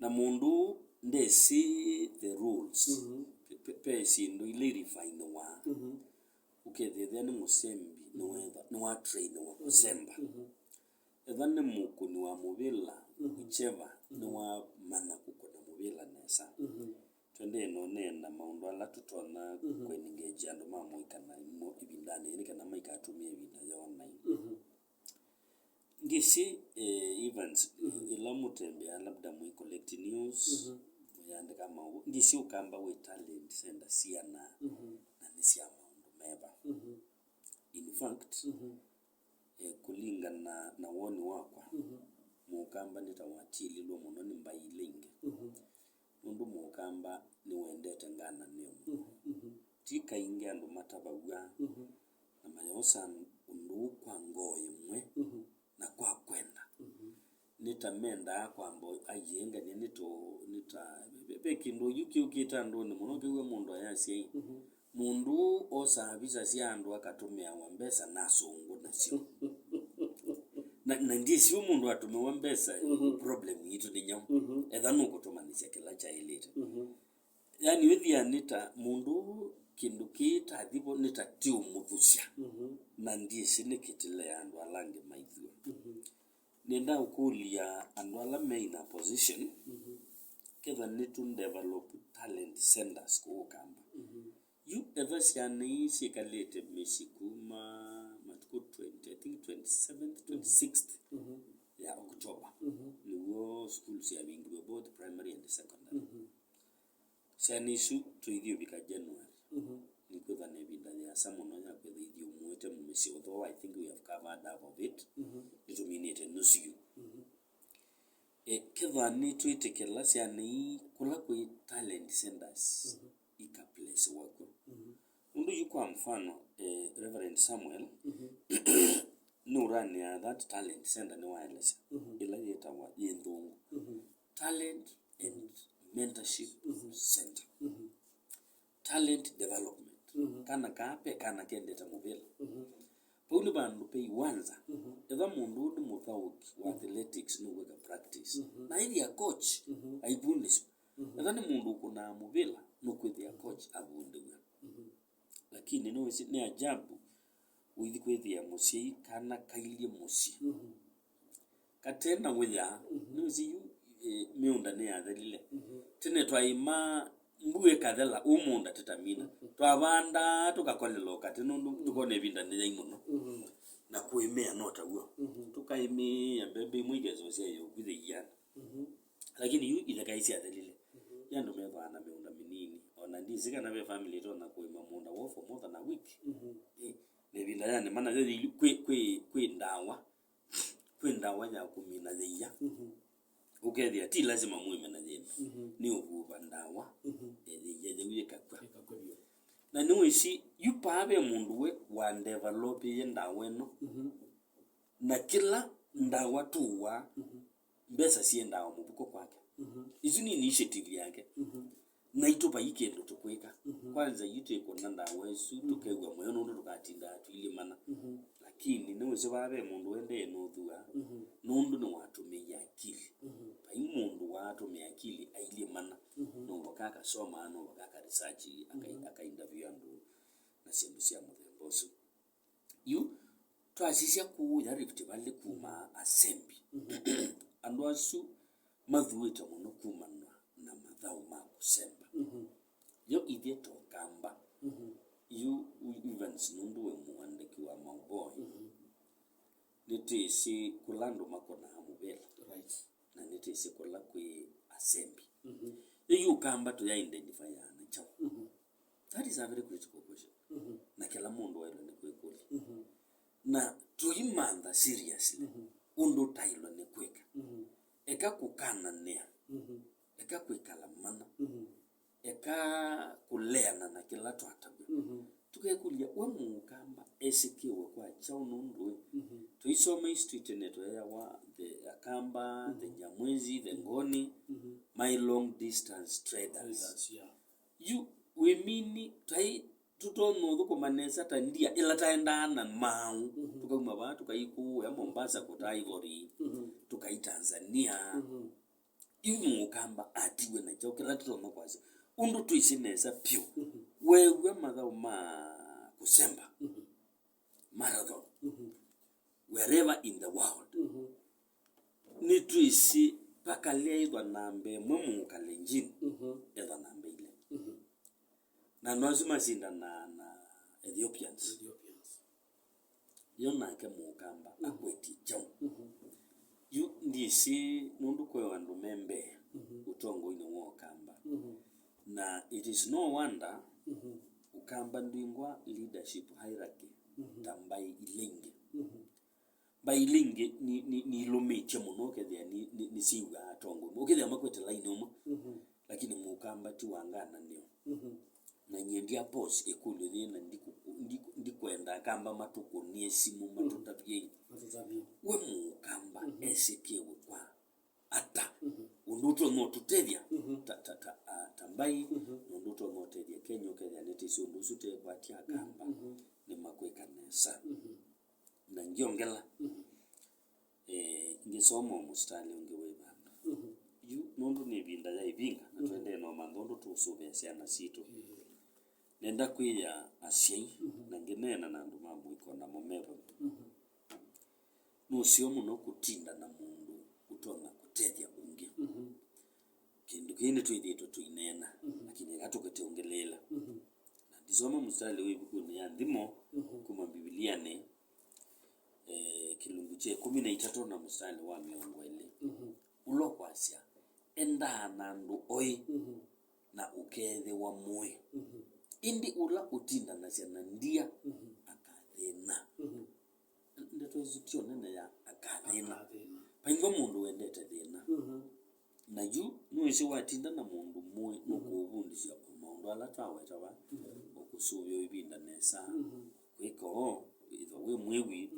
Na mũndũ ndesĩ the rules. Ve, ve, ve syĩndũ ila irifainĩwaa. Ũkethĩa nĩ mũsembi, nĩwetha, nĩwatrainĩwa kũsemba. Etha nĩ mũkũni wa mũvĩla, whichever, nĩwamanya kũkũna mũvĩla nesa. Twendee na ũneena maũndũ ala tũtonya kũengage andũ ma mũika naimo ĩvindanĩ yĩĩ nĩ kana maikatũmĩe ĩvinda yoo naĩ. Ngĩsĩ, eh, Evans, ĩla mũtembea labda mwĩ collect news, mũyandĩka maũvoo, ngĩsĩ Ũkamba wĩ talent center siana, na nĩ sya maũndũ meva? In fact, eh, kũlingana na woni wakwa, Mũkamba nĩ ta watililwe mũno nĩ mbaĩ ila ingĩ. Nũndũ Mũkamba nĩwendete ngananĩo mũno. Ti kaingĩ andũ matavaw'a na mayosa ũndũ ũũ kwa ngoo ĩmwe na kwa kwenda. Nĩ ta mendaa kwamba aiengania nĩ to, nĩ ta, ve, ve kĩndũ yu kĩũkĩte andũnĩ mũno kĩw'e mũndũ ayasya ĩ, mũndũ ũũ osaa visa sya andũ akatũmĩawa mbesa na asũngũ nasyo. Na, na ndyĩsĩ ũũ mũndũ atũmĩwa mbesa, problem yitũ nĩ nyaũ. Etha nũkũtũmanyĩsya kĩla kyaĩlĩte. Yani, wĩthĩa nĩ ta mũndũ ũũ kĩndũ kĩĩ tathi vo, nĩ ta tiũmũthusya. Mhm. Na ndyĩsĩ nĩkĩ tĩle andũ ala angĩ maithywa. Mhm. Nĩenda ũkũlya andũ ala me in a position, mhm, ketha nĩtũ develop talent centers kũũ Kamba. Mhm. Yu etha syana ii syĩkalĩte mĩsyĩ kuma matukũ twenty, I think twenty-seventh, twenty-sixth, mhm, ya October. Mhm. Nĩw'o sukulu syavingĩwe, both primary and secondary. Mhm. Syana isu tũithi ũvika January. Mhm. Nĩkwĩthwa na ĩvinda yĩasa mũno ya kwĩtha ithyũmũĩte mĩsyĩ, although I think we have covered half of it. Mhm. Nĩtũminĩte nusu yu. Mhm. E, kethwa nĩtwĩtĩkĩla syana ii kũla kwĩ talent centers, mhm, ikaplesiwa kw'o. Mhm. Nũndũ yu kwa mfano, e, Reverend Samuel, mhm, nũranĩa that talent center nĩwaelesya, mhm, ĩla yĩtawa yĩ nthũngũ. Mhm. Talent and Mentorship, mhm, Center. Mhm. Talent development. Mhm. Kana kaa ve kana kendete mũvĩla. Mhm. Vau nĩ vandũ ve iwanza. Mhm. Etha mũndũ ũũ nĩ mũthaũki wa, mhm, athletics, nũkwĩka practice. Mhm. Na ethĩa coach, mhm, aivundĩswa. Mhm. Etha nĩ mũndũ ũkũnaa mũvĩla, nũkwĩthĩa, mhm, coach avundĩw'a. Mhm. Lakini nĩwĩsĩ nĩ ajabu, ũithi kwĩthĩa mũsyai kana kailyĩ mũsyĩ, mhm, kate na wĩa. Mhm. Nĩwĩsĩ yu, eh, mĩũnda nĩyathelile. Mhm. Tene twaĩmaa mbua ĩkathela, ũũ mũũnda tĩtamina. Mhm. Twavandaa tũkakolela ũkate nũndũ, mhm, tũkona ĩvinda nĩ yai mũno. Mhm. Na kũĩmĩa no taw'o. Mhm. Tũkaĩmĩa mbembe imwe ikesosya ĩũkwithĩiana. Mhm. Lakini yu itheka ii syathelile. Mhm. Yu andũ methwaa na mĩũnda mĩnini. O na ndĩsĩ kana ve family ĩtonya kũĩma mũũnda woo for more than a week. Mhm. Eh, na ĩvinda ya nĩma nayo yĩilu kwĩ, kwĩ, kwĩ ndawa. Kwĩ ndawa ya kũmina yĩia. Mhm. Ũkethĩa ti lasima mũĩme na yĩmwe. Mhm. Nĩ ũvuva ndawa, mhm, eh, yĩia yĩu yĩkakw'a. Yĩkakw'a vyũ. Na nĩwĩsĩ, yu paa ve mũndũ we wa developie ndawa ĩno. Mhm. Na kĩla ndawa tũwaa, mhm, mbesa siendaa o mũvuko kwake. Mhm. Isu nĩ initiative yake. Mhm. Naitũ vai kĩndũ tũkwĩka. Mhm. Kwanza, yu twĩkũna ndawa isu, mhm, tũkew'a mũyo nũndũ tũkatindaa tũilyĩ mana. Mhm. Lakini nĩwĩsĩ vaa ve mũndũ ũendee nũthua, mhm, nũndũ nĩwatũmĩie akili. Mhm. Vai mũndũ waatũmĩa akili ailyĩ mana. Mhm. Nũvoka akasoma, nũvoka akaresearch, akai-, mhm, akainterview andũ na syĩndũ sya mũthemba ũsu. Yu, twasisya kũũya Rift Valley kuma Asembi. Mhm. Andũ asu mathuĩte mũno kumana na mathaũ ma kũsemba. Mhm. Yo ithyĩ to Kamba. Mhm. Yu, u-, Evans nũndũ wĩ mũandĩki wa maũvoo, mhm, nĩtwĩsĩ kũla andũ makũnaa mũvĩla. Right. Na nĩtwĩsĩ kũla kwĩ asembi. Mhm. Yu Kamba tũya identify na kyaũ? Mhm. That is a very critical question. Mhm. Na kĩla mũndũ waĩlwe nĩ kwĩkũlya. Mhm. Na tũimantha seriously, mhm, ũndũ ũtaĩlwe nĩ kwĩka. Mhm. Eka kũkananĩa. Mhm. Eka kwĩkala mana. Mhm. Eka kũleana na kĩla twatavw'a. Mhm. Tũkekũlya, we Mũkamba esĩkĩwe kwa kyaũ nũndũ ĩ? Mhm. Tũisoma history tene tweeawa the Akamba, the, mhm, Nyamwezi, the, mhm, Ngoni, mhm, my long distance traders. Traders, yeah. Yu wĩmini tai tũtonya ũthũkũma nesa ta ndia ĩla taendaa na maaũ. Mhm. Tũkauma vaa tũkaikũũya Mombasa kũtaa ivory. Mhm. Tũkai Tanzania. Mhm. Yu Mũkamba atiwe na kyaũ kĩla tũtonya kwasya? Ũndũ twĩsĩ nesa vyũ, mhm, weew'a mathaũ ma kũsemba, mhm, marathon, mhm, wherever in the world, mhm, nĩtwĩsĩ vakalea ĩthwa namba ĩmwe Mũkalenjin, mhm, ethwa namba ilĩ. Mhm. Na andũ asu masindanaa na Ethiopians. Ethiopians. Yo nake Mũkamba, mhm, akwetye kyaũ? Mhm. Yu ndyĩsĩ nũndũ kwĩ o andũ me mbee, mhm, ũtongoinĩ wa Ũkamba. Mhm. Na it is no wonder, mhm, Ũkamba ndwingwa leadership hierarchy, mhm, ta mbaĩ ila ingĩ. Mhm. Mbaĩ ila ingĩ ni, ni, nilũmĩtye mũno, ũkethĩa ni, ni, nĩsyĩw'aa atongoi. Ũkethĩa makwete laini ũmwe, mhm, lakini Mũkamba ti wa ngananĩo. Mhm. Na nyie ndya pause ĩkũlyo yĩĩ, na ndiku-, ndiku-, ndikwenda Akamba matũkũnĩe simũ, mhm, matũtavye. Matũtavye. We Mũkamba, mhm, esĩkĩwe kwa ata? Mhm. Ũndũ ũtonya ũtũtethya, mhm, ta, ta, ta, a, ta mbaĩ, mhm, na ũndũ ũtonya ũtethya Kenya, ũkethĩa nĩtĩsĩ ũndũ ũsu tekwatya Akamba, mhm, nĩmakwĩka nesa. Mhm. Na ngyongela, mhm, eh, ngĩsoma mũsitalĩ ũngĩ wĩ vandũ. Mhm. Yu nũndũ nĩ ĩvinda ya ĩvinga, na tũendee na ũmantha ũndũ tũũsũvĩa syana sitũ. Nenda kwĩya asyai, na ngĩneena na andũ ma mũika o namo me vau, nĩ ũseo mũno kũtinda na mũndũ ũtonya kũtethya ũngĩ. Kĩndũ kĩĩ nĩtwĩthĩĩtwe tũineena, lakini eka tũkĩte ũngĩlĩĩla. Na ndisoma mũstalĩ wĩ ĩvukunĩ ya Nthimo kuma Mbivilianĩ, eh, kĩlungu kya ĩkũmi na itatũ na mũstalĩ wa mĩongo ĩlĩ, ũla ũkwasya, "Endaa na andũ oĩ, na ũkeethĩwa mũĩ, ĩndĩ ũla ũtindanasya na ndia akathĩna." Ndeto ĩsu tyo nene ya akathĩna. Akathĩna. Vaingwa mũndũ wendete thĩna. Na yu nĩwĩsĩ watinda na mũndũ mũĩ nũkũũvundĩsya o maũndũ ala twaweta va, o kũsũvĩa ĩvinda nesa, kwĩka o, ĩthwa wĩ mwĩwi.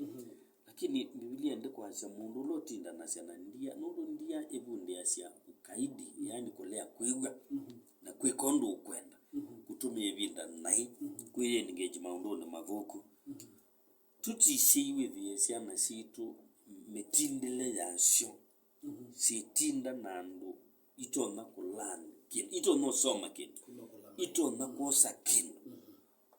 Lakini Mbivilia ndĩkwasya mũndũ ũla ũtindanasya na ndia, nũndũ ndia ĩvundĩasya ũkaidi, yaani kũlea kwĩw'a, na kwĩka ũndũ ũkwenda, kũtũmĩa ĩvinda naĩ, kwĩ engage maũndũnĩ mathũku. Tũtisyei wĩthĩe syana sitũ mĩtindĩle yasyo syĩtinda na andũ itonya kũlearn kĩndũ, itonya ũsoma kĩndũ, itonya kwosa kĩndũ.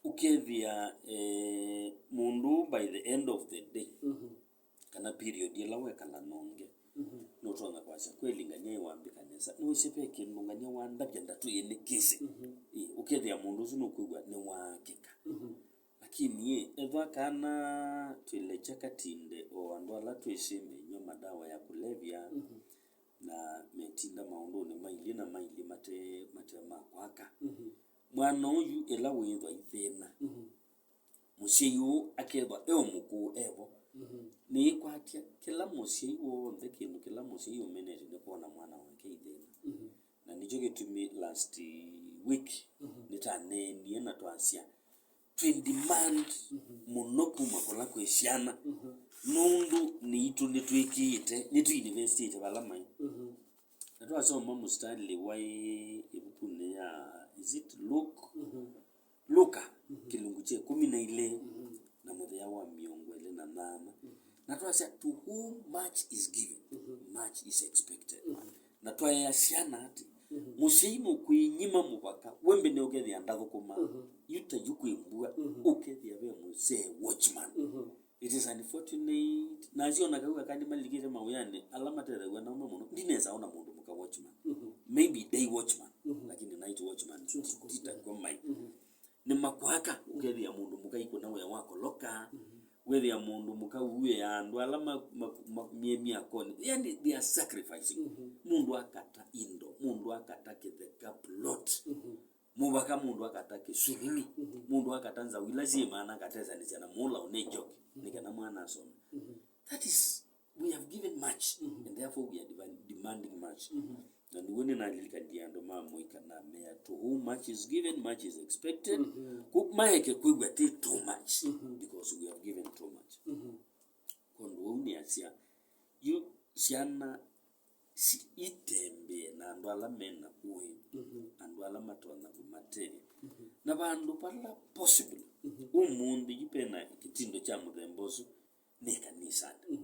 Ũkethĩa, eh, mũndũ by the end of the day, kana period ĩla wekala nonge, nũtonya kwasya, "Kweli ngany'a ĩwambĩka nesa. Nĩwĩsĩ ve kĩndũ ngany'a wandavya ndatwĩe nĩkĩsĩ." Ĩ, ũkethĩa mũndũ ũsu nũkwĩw'a nĩwaakĩka. Lakini ĩ, ethwa kana twĩlekya katinde o andũ ala twĩsĩ meinyw'a madawa ya kũlevya, na metinda maũndũnĩ mailyĩ na mailyĩ mate, mate ma kwaka. Mwana ũyu ĩla wĩĩthwa ithĩna, mũsyai ũũ akethwa e o mũkũũ evo, nĩĩkwatya kĩla mũsyai w'onthe, kĩndũ kĩla mũsyai ũmenete nĩ kwona mwana wake ithĩna. Na nĩkyo kĩtumi last week nĩtaneenie na twasya, twĩ demand mũno kuma kũla kwĩ syana, nũndũ nĩitũ nĩtwĩkĩĩte, nĩtũinvestĩte vala maĩ. Na twasoma mũsitalĩ waĩ ĩvukunĩ ya, is it Luke? Luka, kĩlungu kya ĩkũmi na ilĩ na mũthĩa wa mĩongo ĩlĩ na nyanya. Na twasya, "To whom much is given, much is expected." Na twaea syana atĩ, mũsyai nũkwĩnyima mũvaka, we mbene ũkethĩa ndathũkũma, yu ta yu kwĩ mbua, ũkethĩa ve mũsee watchman. It is unfortunate. Nasyo ona kau aka nĩmalikĩte mawĩanĩ ala matethaw'a namo mũno, ndinesa ona mũndũ mũka watchman. Maybe day watchman, lakini night watchman, ti, ti takw'o mai. Nĩmakwaka, ũkethĩa mũndũ mũka ikũna wĩa wa koloka, wethĩa mũndũ mũka uuĩaa andũ ala ma, ma, ma, me myakonĩ. Yani, they are sacrificing. Mũndũ akata indo, mũndũ akata kĩtheka plot. Mũvaka mũndũ akata kĩsululu, mũndũ akata nzaũ ila syĩ maana akatesanĩsya na mũũla ũnenjoke, nĩ kana mwana asome. That is, we have given much, and therefore we are demand-, demanding much. Na nĩw'o nĩnalilikanie andũ ma mũika namea, "To whom much is given, much is expected." Ku-, maeke kwĩw'a ti too much, because we have given too much. Kwondũ ũu nĩasya, yu syana si-, itembee na andũ ala mena ũĩ, andũ ala matonya kũmatethya. Na vandũ vala possible, ũmũnthĩ yu pena kĩtindo kya mũthemba ũsu, nĩ kanisanĩ.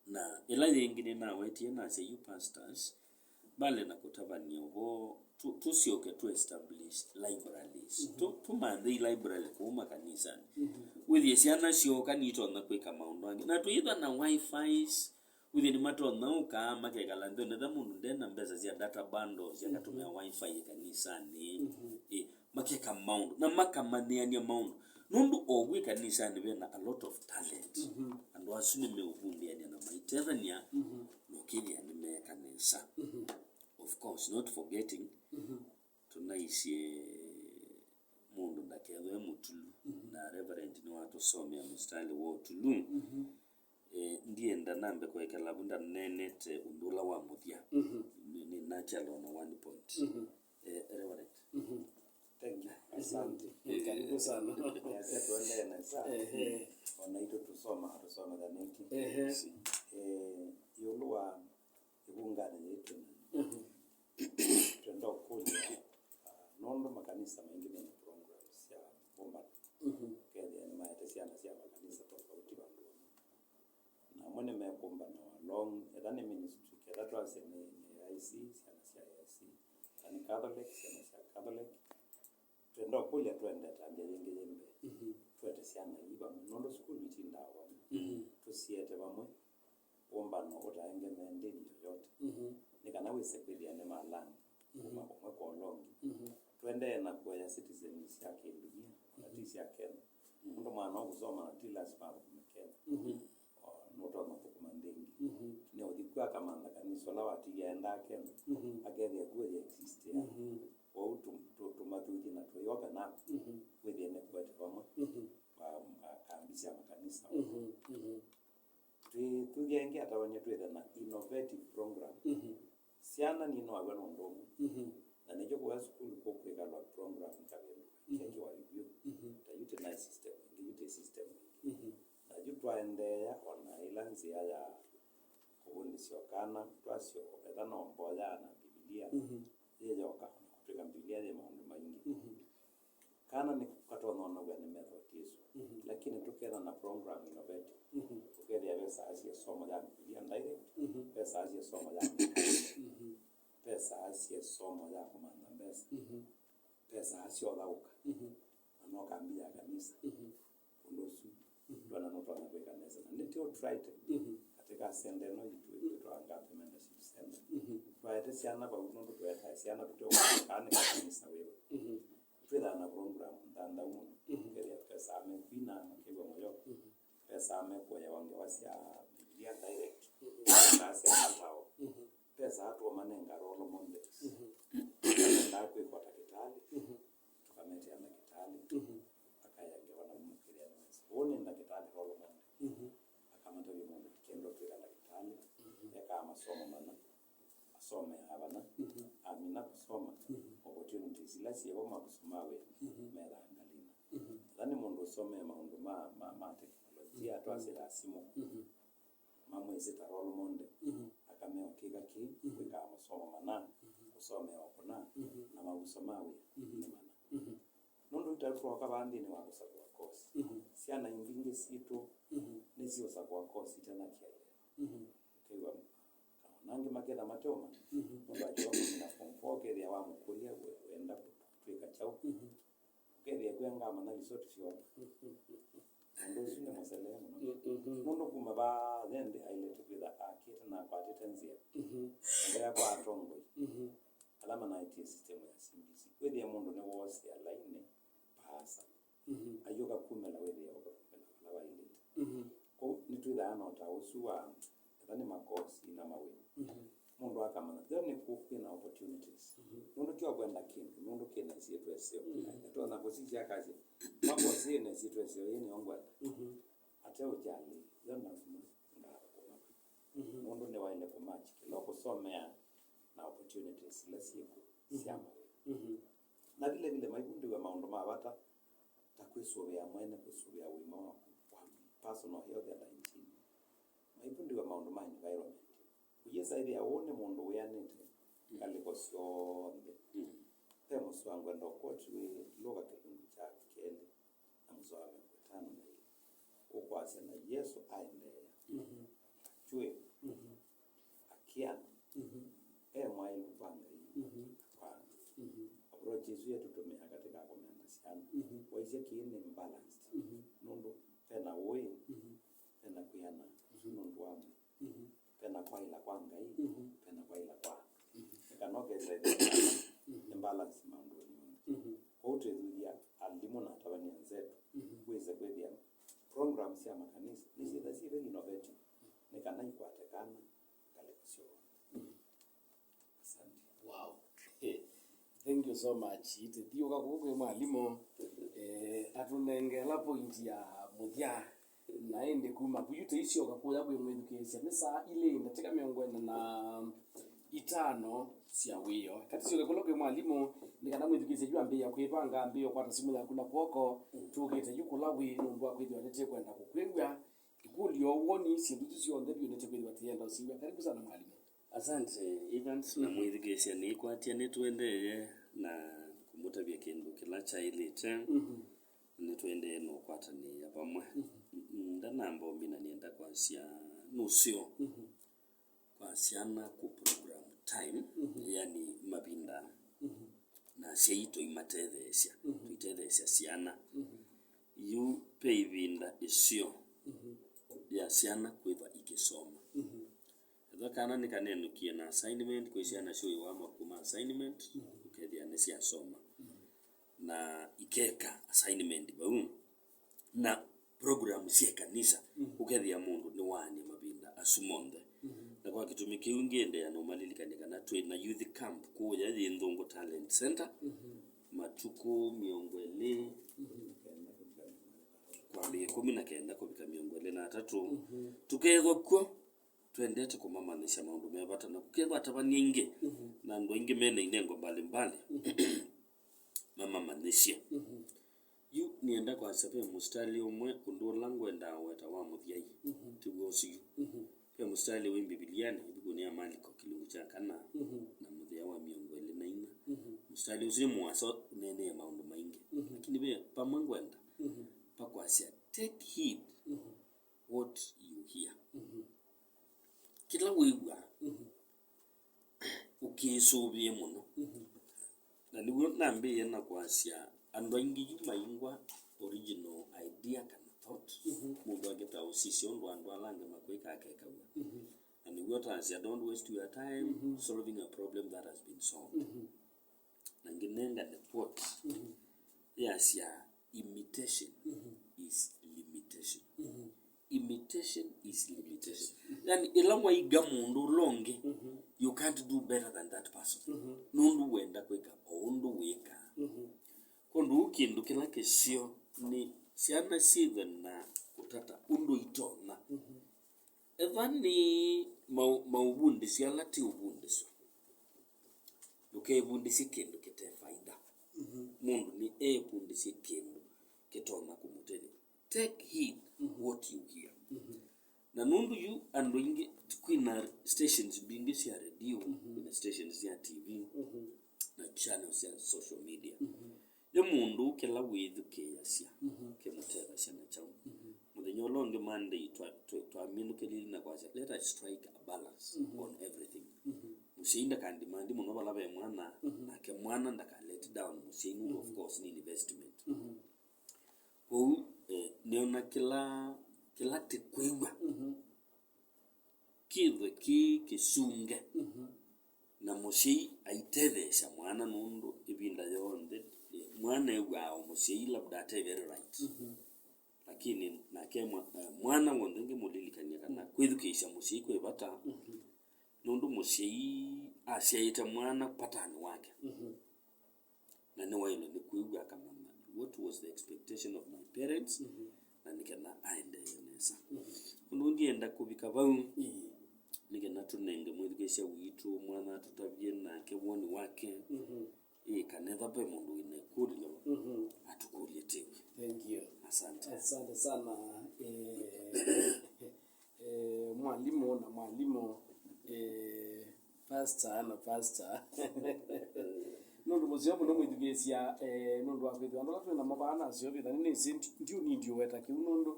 Na ĩla yĩngĩ nĩnawetie nasya, yu pastors, mbale na kũtavany'a ũvoo, tũ-, tũsyoke tũ establish libraries. Tũ-, tũmanthe i library kũu makanisanĩ. Wĩthĩe syana syooka nitonya kwĩka maũndũ angĩ. Na twĩĩthwa na wifi, wĩthĩe nĩmatonya ũka makekala nthĩ, nethwa mũndũ ndena mbesa sya data bundles, akatũmĩa wifi ĩkanisanĩ. Ĩ, makeka maũndũ, na makamanyĩany'a maũndũ. Nũndũ o vu ĩkanisanĩ vena a lot of talent. Andũ asu nĩmeũvundĩany'a na maitethany'a, na ũkĩthĩa nĩmeeka nesa. Of course, not forgetting, tũnaisye mũndũ ndakethwe mũtulu, na Reverend nĩwatũsomea mũsitalĩ wa ũtulu. Eh, ndienda nambe kwekela vu ndaneenete ũndũ ũla wa mũthya. Nĩ, nĩ natural on one point. Eh, Reverend. Thank you. Asante. Karibu sana. Yes, tuendee nesa. Ehe. Ona itu tusoma, tusoma the next. Ehe. Eh, ĩũlũ wa ĩvunganĩ yĩĩ twĩ nayo. Twenda ũkũlya, ah, nũndũ makanisa maingĩ mena programs sya kũmbana. Ũkethĩa nĩmaete syana sya makanisa tofauti vandũ vamwe. Na amwe nĩmekũmbana along, ethwa nĩ ministry, ketha twasye nĩ, nĩ C, syana sya A C, na nĩ Catholic, syana sya Catholic. Twenda ũkũlya twende ĩtambya yĩngĩ yĩ mbee. Mhm. Twete syana ii vamwe, nũndũ sukulu itindaa vamwe. Mhm. Tũsiete vamwe, ũmbano ũtaengemee ndĩni yoyote. Mhm. Nĩ kana wĩse kwĩthĩa nĩ malangi kuma ũmwe kwa ũla ũngĩ. Mhm. Tũendee na kũea citizens sya kĩndunia, ona ti sya Kenya. Mhm. Nũndũ mwana ũkũsoma na ti lasima athũkũme Kenya. Mhm. O, nũtonya kũthũkũma nthĩ ĩngĩ. Mhm. Nĩ ũthi kw'o akamantha kanisa ũla watiie aendaa Kenya, mhm, akethĩa kw'o exist ya. Mhm. Kwoou tũ-, tũ-, tũmathuthye na twĩ open up, mhm, wĩthĩe nĩ kũete vamwe, mhm, wa, wa kambi sya makanisa. Mhm, mhm. Twĩ, tũthyenge atavany'a twĩthe na innovative program. Mhm. Syana ninoaw'a nũndũ ũmwe. Mhm. Na nĩkyo kũya sukulu kũkwĩkalwa program kavĩndũ, mhm, kekĩwa review. Mhm. Ta yu tĩ na system ĩngĩ, yu tĩ system ĩngĩ. Mhm. Na yu twaendeea o na ĩla nzĩa ya kũvundĩsya o kana, twasyo etha no mboya na Mbivilia, mhm, yĩ yoka, ona kũtw'ĩka Mbivilia yĩ maũndũ maingĩ. Mhm. Kana nĩ katonya onaw'a nĩ method ĩsu. Mhm. Lakini tũketha na program innovative. Mhm. Ũkethĩa ve saa sya ĩsomo ya Mbivilia direct, mhm, ve saa sya ĩsomo ya, mhm, ve saa sya ĩsomo ya kũmantha mbesa, mhm, ve saa sya ũthaũka, mhm, na no kambi ya kanisa. Mhm. Ũndũ ũsu, mhm, ndwona nũtonya kwĩka nesa. Na nĩtyo tũtraĩte, mhm, katika center ĩno yitũ ĩkwĩtwa Agape Mentorship Center. Mhm. Twaete syana vau, nũndũ tũetae syana tũteũkanĩka kanisa wĩva. Mhm. Twĩthaa na program nthanthau mũno. Mhm. Kethĩa vesaa mekwina, makew'a mũyo. Mhm. Vesaa mekũewa ngewa sya Mbivilia direct. Mhm. Vesaa sya matao. Mhm. Vesaa tũmanenga role models. Mhm. Mendaa kwĩkwa takĩtalĩ. Mhm. Tũkametea ndakĩtalĩ. Mhm. Akaea ngewa na mũkĩlya nĩ wesa. Ũũ nĩ ndakĩtalĩ role model. Mhm. Akamatavya mũndũ akenda ũtw'ĩka ndakĩtalĩ. Mhm. Ekaa masomo mana. Asomeaa vana, mhm, amina kũsoma, mhm, opportunities ila syĩvo mavuso ma wĩa, mhm, methaa ngalĩnĩ. Mhm. Ethwa nĩ mũndũ ũsomee maũndũ ma, ma, ma teknolojia, mhm, twasĩla simũ, mhm, mamwĩsĩ ta role model, mhm, akamea ũkĩka kĩĩ, mhm, kwĩkaa masomo mana, mhm, kũsomea o kũna, mhm, na mavuso ma wĩa, mhm, nĩ mana. Mhm. Nũndũ yu ta twoka vaa nthĩnĩ wa kũsakũa course, mhm, syana mbingĩ sitũ, mhm, nĩsiũsakũa course ite na kĩeleelo. Mhm. Ũkew'a ona angĩ maketha mateũmanya. Mhm. Mũndũ akĩwa kũmina form four, ũkethĩa wamũkũlya, "We, wenda kũtw'ĩka kyaũ?" Mhm. Ũkethĩa kwĩ anga amanya result syoo. Mhm. Ũndũ ũsu nĩ mũselee mũno. Mhm. Nũndũ kuma vaa, then ailĩte kwĩtha akĩte na akwatĩte nzĩa. Mhm. Nzĩa kwa atongoi. Mhm. Ala manaetie system ya C B C. Wĩthĩe mũndũ nĩwoosie lainĩ vaasa. Mhm. Ayũka kumĩla wĩthĩe ũkakumĩla vala wailĩte. Mhm. Kwoou nĩtwĩthaa na ũtao ũsu wa, ethwa nĩ makosi na mawĩa. Mhm. Mũndũ akamanya, yo nĩkũ kwĩna opportunities. Mhm. Nũndũ ti o kwenda kĩndũ, nũndũ kĩna ĩsyĩtwa ĩseo. Mhm. Nĩtwona kũsisya akasya, makosi yĩna ĩsyĩtwa ĩseo, yĩ nĩyo ngwenda. Mhm. Ateũkyalĩ, yo ndasima ndathũkũma. Mhm. Nũndũ nĩwaĩle kũmatch kĩla ũkũsomea na opportunities ila syĩkw'o sya, mhm, mawĩa. Mhm. Na vile vile maivundĩw'a maũndũ ma vata ta kwĩsũvĩa mwene, kwĩsũvĩa ũima waku wa mwĩĩ, personal health and hygiene. Maivundĩw'a maũndũ ma environment. Ũyĩsa ĩthĩa ũũ nĩ mũndũ wĩanĩte ngalĩko syonthe. Mm. Ve mũsoa ngwenda ũkoti wĩ Luka kĩlungu kya kelĩ na mũsoa wa mĩongo ĩtano na ilĩ. Ũkwasya, na Yesũ aendeea, mhm, akyũĩ, mhm, akĩana, mhm, e mwaĩlu kwa Ngai, mhm, na kwa andũ. Mhm. Approach ĩsu yĩtũtũmĩa katika kũmena syana. Mhm. Waisye kĩĩ nĩ balanced. Mhm. Nũndũ ve na ũĩ, mhm, ve na kwĩana. Ũsu nũndũ wa mwĩĩ. Mhm. Ve na kwaĩla kwa Ngai, mhm, ve na kwaĩla kwa andũ. Mhm. Nĩ kana ũkethĩa, mhm, nĩ balance maũndũnĩ onthe. Mhm. Kwoou twĩthuthya alimũ na atavany'a nzetũ, mhm, wĩse kwĩthĩa program sya makanisa nĩsyĩtha syĩ very innovative, nĩ kana ikwate kana ngalĩko syonthe. Mhm. Asante. Wow. Thank you so much. Tũthiũka kũu kwĩ mwalimũ, eh, atũnenge ĩla point ya mũthya. Na ĩndĩ kuma vu yu tũisyoka kũya kwĩ mwĩthukĩĩsya, nĩ saa ilĩ ndatĩka mĩongo ĩna na itano sya wĩoo. Katĩ syoke kũla kwĩ mwalimũ, nĩ kana mwĩthukĩĩsya yu ambĩĩa kwĩvanga, ambĩĩa ũkwata simũ yaku na kw'oko. Tũkĩte yu kũla wĩ nũndũ wa kwĩthĩwa nĩtĩkwenda kũkwĩw'a ĩkũlyo, woni, syĩndũ isu syonthe vyũ nĩtĩkwĩthĩwa tũyenda ũsiw'a. Karibu sana mwalimũ. Asante, Evans, na, mhm, mwĩthukĩĩsya nĩkwatya nĩtũendee na kũmũtavya kĩndũ kĩla kyaĩlĩte. Mhm. Nĩtũendee na ũkwatanĩĩa vamwe. Mhm. Mm, ndanamba ũmina nĩenda kwasya nũseo, mhm, kwa syana kũ program time, yani mavinda, na asyai tũimatetheesya, tũitetheesya syana. Yu ve ĩvinda ĩseo ya syana kwĩthwa ikĩsoma. Ethwa kana nĩkanenũkie na assignment, kwĩ syana syũĩwa makuma assignment, ũkethĩa nĩsyasoma. Na ikeka assignment vau. Na program sya ĩkanisa, ũkethĩa mũndũ nĩwaany'a mavinda asu monthe. Na kwa kĩtumi kĩu ngĩendeea na ũmalilikany'a kana twĩ na youth camp kũũya yĩ Nthũngũ Talent Center, matukũ mĩongo ĩlĩ, kwambĩĩa ĩkũmi na kenda kũvika mĩongo ĩlĩ na atatũ. Tũkeethwa kw'o, twendete kũmamanyĩsya maũndũ me vata, na kũkethwa atavany'a aingĩ na andũ aingĩ me na inengo mbalimbali mamamanyĩsye. Yu nĩenda kwasya ve mũsitalĩ ũmwe ũndũ ũla ngwendaa ũweta wa mũthya yu, tiw'o ũsu yu. Ve mũsitalĩ wĩ Mbivilianĩ, ĩvukunĩ ya Maliko, kĩlungu kya kana, na mũthĩa wa mĩongo ĩlĩ na inya. Mũsitalĩ ũsu nĩ mũasa ũneenee maũndũ maingĩ. Lakini ve vamwe ngwenda vakwasya, take heed what you hear. Kĩla wĩw'aa, ũkĩsũvĩe mũno. Na nĩw'o nambĩĩe na kwasya, andũ aingĩ yu maingwa original idea kana thought, mũndũ akĩtaa ũsisya ũndũ andũ ala angĩ makwĩka akekaw'a. Na nĩw'o tasya, don't waste your time solving a problem that has been solved. Na ngĩnengane quote yasya, imitation is limitation. Imitation is limitation. Yani, ĩla waiga mũndũ ũla ũngĩ, you can't do better than that person. Nũndũ wenda kwĩka o ũndũ wĩkaa. Kwondũ ũu kĩndũ kĩla kĩseo nĩ syana syĩthwe na kũtata ũndũ itonya. Ethwa nĩ mau-, maũvundĩsyo ala ti ũvundĩsyo, ndũkevundĩsye kĩndũ kĩte faida. Mũndũ nĩ evundĩsye kĩndũ kĩtonya kũmũtethya. Take heed what you hear. Na nũndũ yu andũ aingĩ, kwĩna stations mbingĩ sya redio, kwĩna stations sya T V, na channels sya social media. Nĩ mũndũ kĩla wĩthukĩĩasya kĩmũtethasya na kyaũ. Mũthenya ũla ũngĩ Monday twa-, twa-, twaminũkĩlile na kwasya, let us strike a balance on everything. Mũsyai ndakandimandi mũno vala ve mwana, nake mwana ndaka let down mũsyai, nũndũ of course nĩ investment. Kwoou, eh, nĩona kĩla, kĩla tĩkwĩw'a kĩthwe kĩ kĩsunge, na mũsyai aitetheesya mwana, nũndũ ĩvinda yonthe, eh, mwana ew'aa o mũsyai labda ate very right. Lakini nake mwa-, eh, mwana w'onthe ngĩmũlilikany'a kana kwĩthukĩĩsya mũsyai kwĩ vata, nũndũ mũsyai asyaĩte mwana vatanĩ wake. Na nĩwaĩle nĩ kwĩw'a akamanya what was the expectation of my parents, na nĩ kana aendee nesa. Ũndũ ndienda kũvika vau, nĩ kana tũnenge mwĩthukĩĩsya witũ mwanya atũtavye nake woni wake, ĩ, kana ethwa ve mũndũ wĩna ĩkũlyo, atũkũlye tĩw'e. Thank you. Asante. Asante sana, eh, eh, mwalimũ na mwalimũ, eh, pastor na pastor. Nũndũ mũseo mũno mwĩthukĩĩsya, eh, nũndũ wa kwĩthĩwa andũ ala twĩ namo vaa nasyo vĩtha nĩnĩsĩ ndi-, ndiũnindi ũweta kĩu nũndũ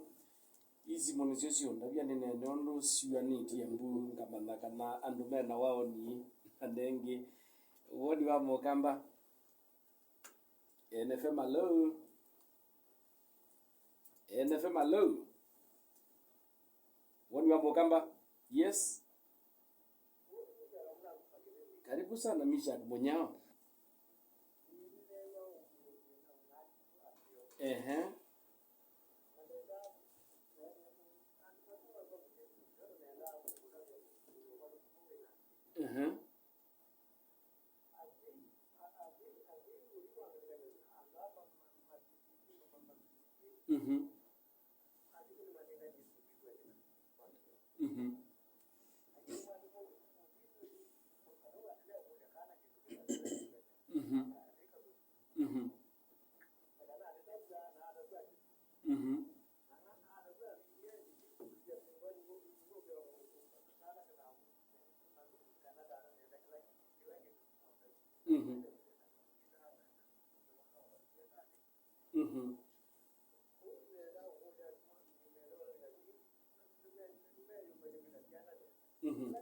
isimũ nĩsyo siũndavya nĩneene ũndũ siuanĩtye mbu ngamanya kana andũ mena waoni na nengĩ woni wa Mũkamba. N F M, hello. N F M, hello. Woni wa Mũkamba? Yes. Karibu sana, Mishak Munyao. Ehe. Ehe. Mhm. Mhm. Mhm. Mhm. Mhm. Mhm. Mhm. Mhm.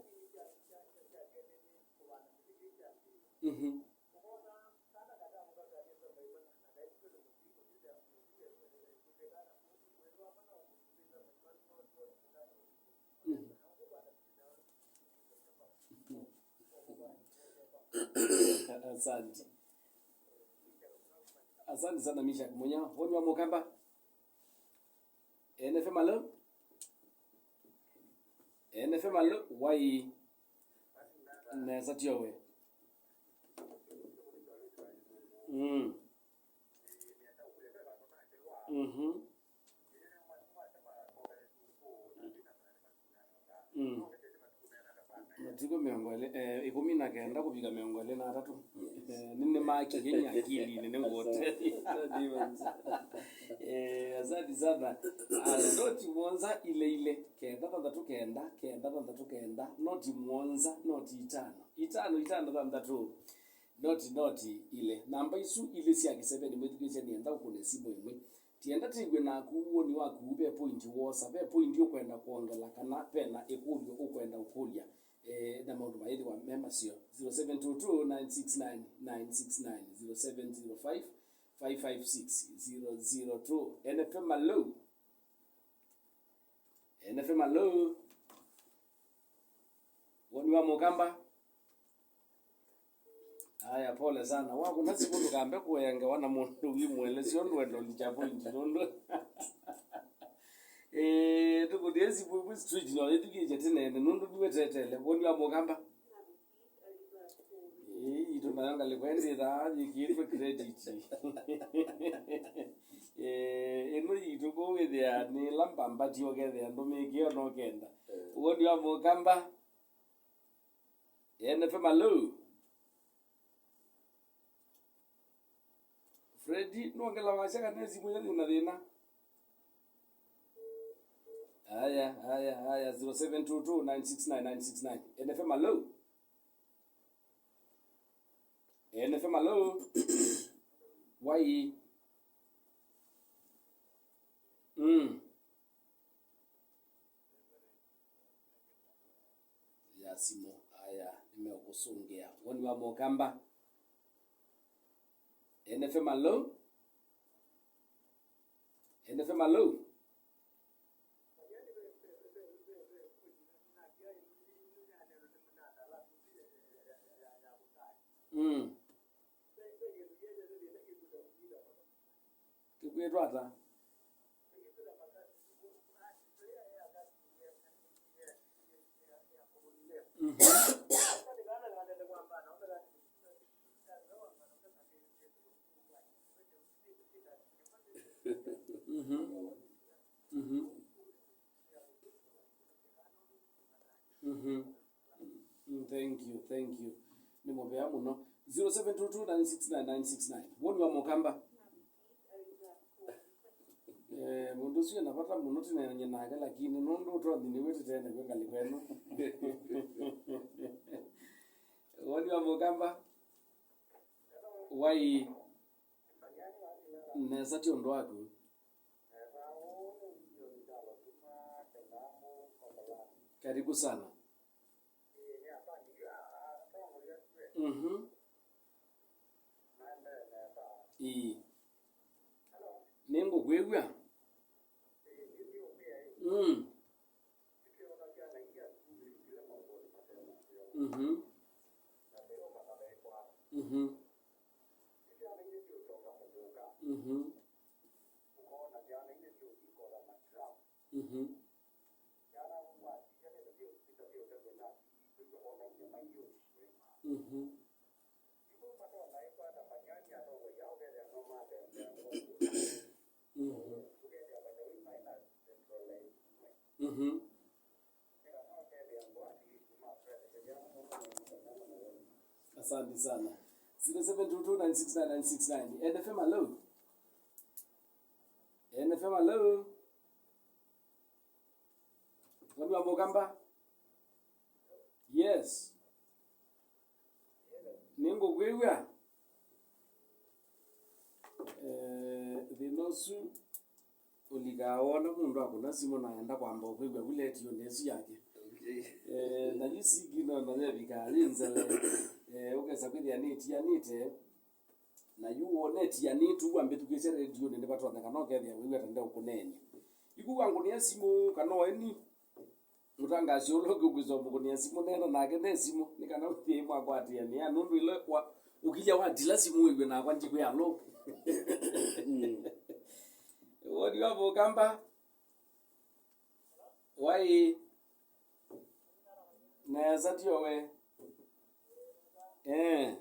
Mhm. Mhm. Asante. Asante sana, Mishak Munya. Woni wa Mũkamba? N F M, alo? N F M, alo? Wai. Nesa tyo we. Mm. Mhm. Mm. Matukũ mĩongo ĩlĩ, eh, ĩkũmi na kenda kũvika mĩongo ĩlĩ na atatũ. Eh, nĩ, nĩmakiie nĩ akilinĩ, nĩ ngũte. Eh, asante sana. Ah, noti mũonza ile ile, kenda thanthatũ kenda, kenda thanthatũ kenda, noti mũonza, noti itano. Itano, itano, thanthatũ. Noti, noti ile. Namba isu ilĩ sya kĩseve nĩ mwĩthukĩĩsya nĩenda ũkũne simũ ĩmwe. Tienda tĩw'e naku woni waku, ve point wosa, ve point ũkwenda kwongela, kana vena ĩkũlyo ũkwenda ũkũlya, eh, na maũndũ mayĩthĩwa me maseo. Zero seven two two, nine six nine, nine six nine, zero seven zero five, five five six, zero zero two. N F M, alo? N F M, alo? Woni wa Mũkamba? Aya, pole sana. Wakũna simũ ndũkambe kũengewa na mũndũ wĩ mũelesyo, ndwenda ũlikya point nũndũ. Eh, tũkũtie simũ ĩmwe straight no ĩthukĩĩsye tene nũndũ nĩwetetele. Woni wa Mũkamba? Ĩĩ, itũ nayo ngalĩko ĩndĩ ĩthaa yĩkĩĩtwe credit. Eh, ĩno yitũ kũu wĩthĩa nĩ ĩla mbambati ũkethĩa ndũmĩĩkĩe ona ũkenda. Eh. Woni wa Mũkamba? N F M, alo? Freddy, nongela wasya kana simũ ĩyo yĩna thĩna? Aya, aya, aya, zero seven two two, nine six nine, nine six nine. N F M, alo? N F M, alo? Wai. Mm. Ya simũ. Aya, nĩmeũkũsũngĩa. Woni wa Mũkamba? N F M, alo? N F M, alo? Mm. Kĩkwĩtwa ata? Mhm. Mhm. Mhm. Mhm. Mm, thank you, thank you. Nĩ mũvea mũno. Zero seven two two, nine six nine, nine six nine. Woni wa Mũkamba? Eh, mũndũ ũsu ena vata mũno tũneenany'e nake, lakini nũndũ ũtonyi nĩw'o tũteenew'e ngalĩko ĩno. Woni wa Mũkamba? Wai. Nesa, ti ũndũ waku. Karibu sana. Mhm. Ii. Nĩngũkwĩw'a. Mm. Mhm. Mhm. Mhm. Mhm. Mhm. Mhm. Mhm. Asante sana. Zero seven two two nine six nine nine six nine. N F M, hello? N F M, hello? Woni wa Mũkamba? Yes. Nĩngũkwĩw'a. Eh, thĩna ũsu ũlikaa wona mũndũ akũna simũ na enda kwamba ũkwĩw'a vu letionĩ ĩsu yake. Okay. Eh, na yu signal nayo ĩvikaa yĩ nzele. Eh, ũkesa kwĩthĩa nĩtianĩte, na yu wona ĩtianĩtu, wambĩthukĩĩsya redionĩ, nĩvatonyeka no kethĩa wĩw'a ta ndeũkũneenya. Yu wangũnĩa simũ, kana oeni mũtangaasi ũla ũngĩ ũkwĩsa ũmũkũnĩa simũ, neena nake ne simũ, nĩ kana wĩthĩe mwakwatĩanĩa, nũndũ ĩla wa-, ũkilya watila simũ wĩw'e nakwa ndikwĩa alo. Woni wa Mũkamba? Wai. Nesa tyo we. Eh.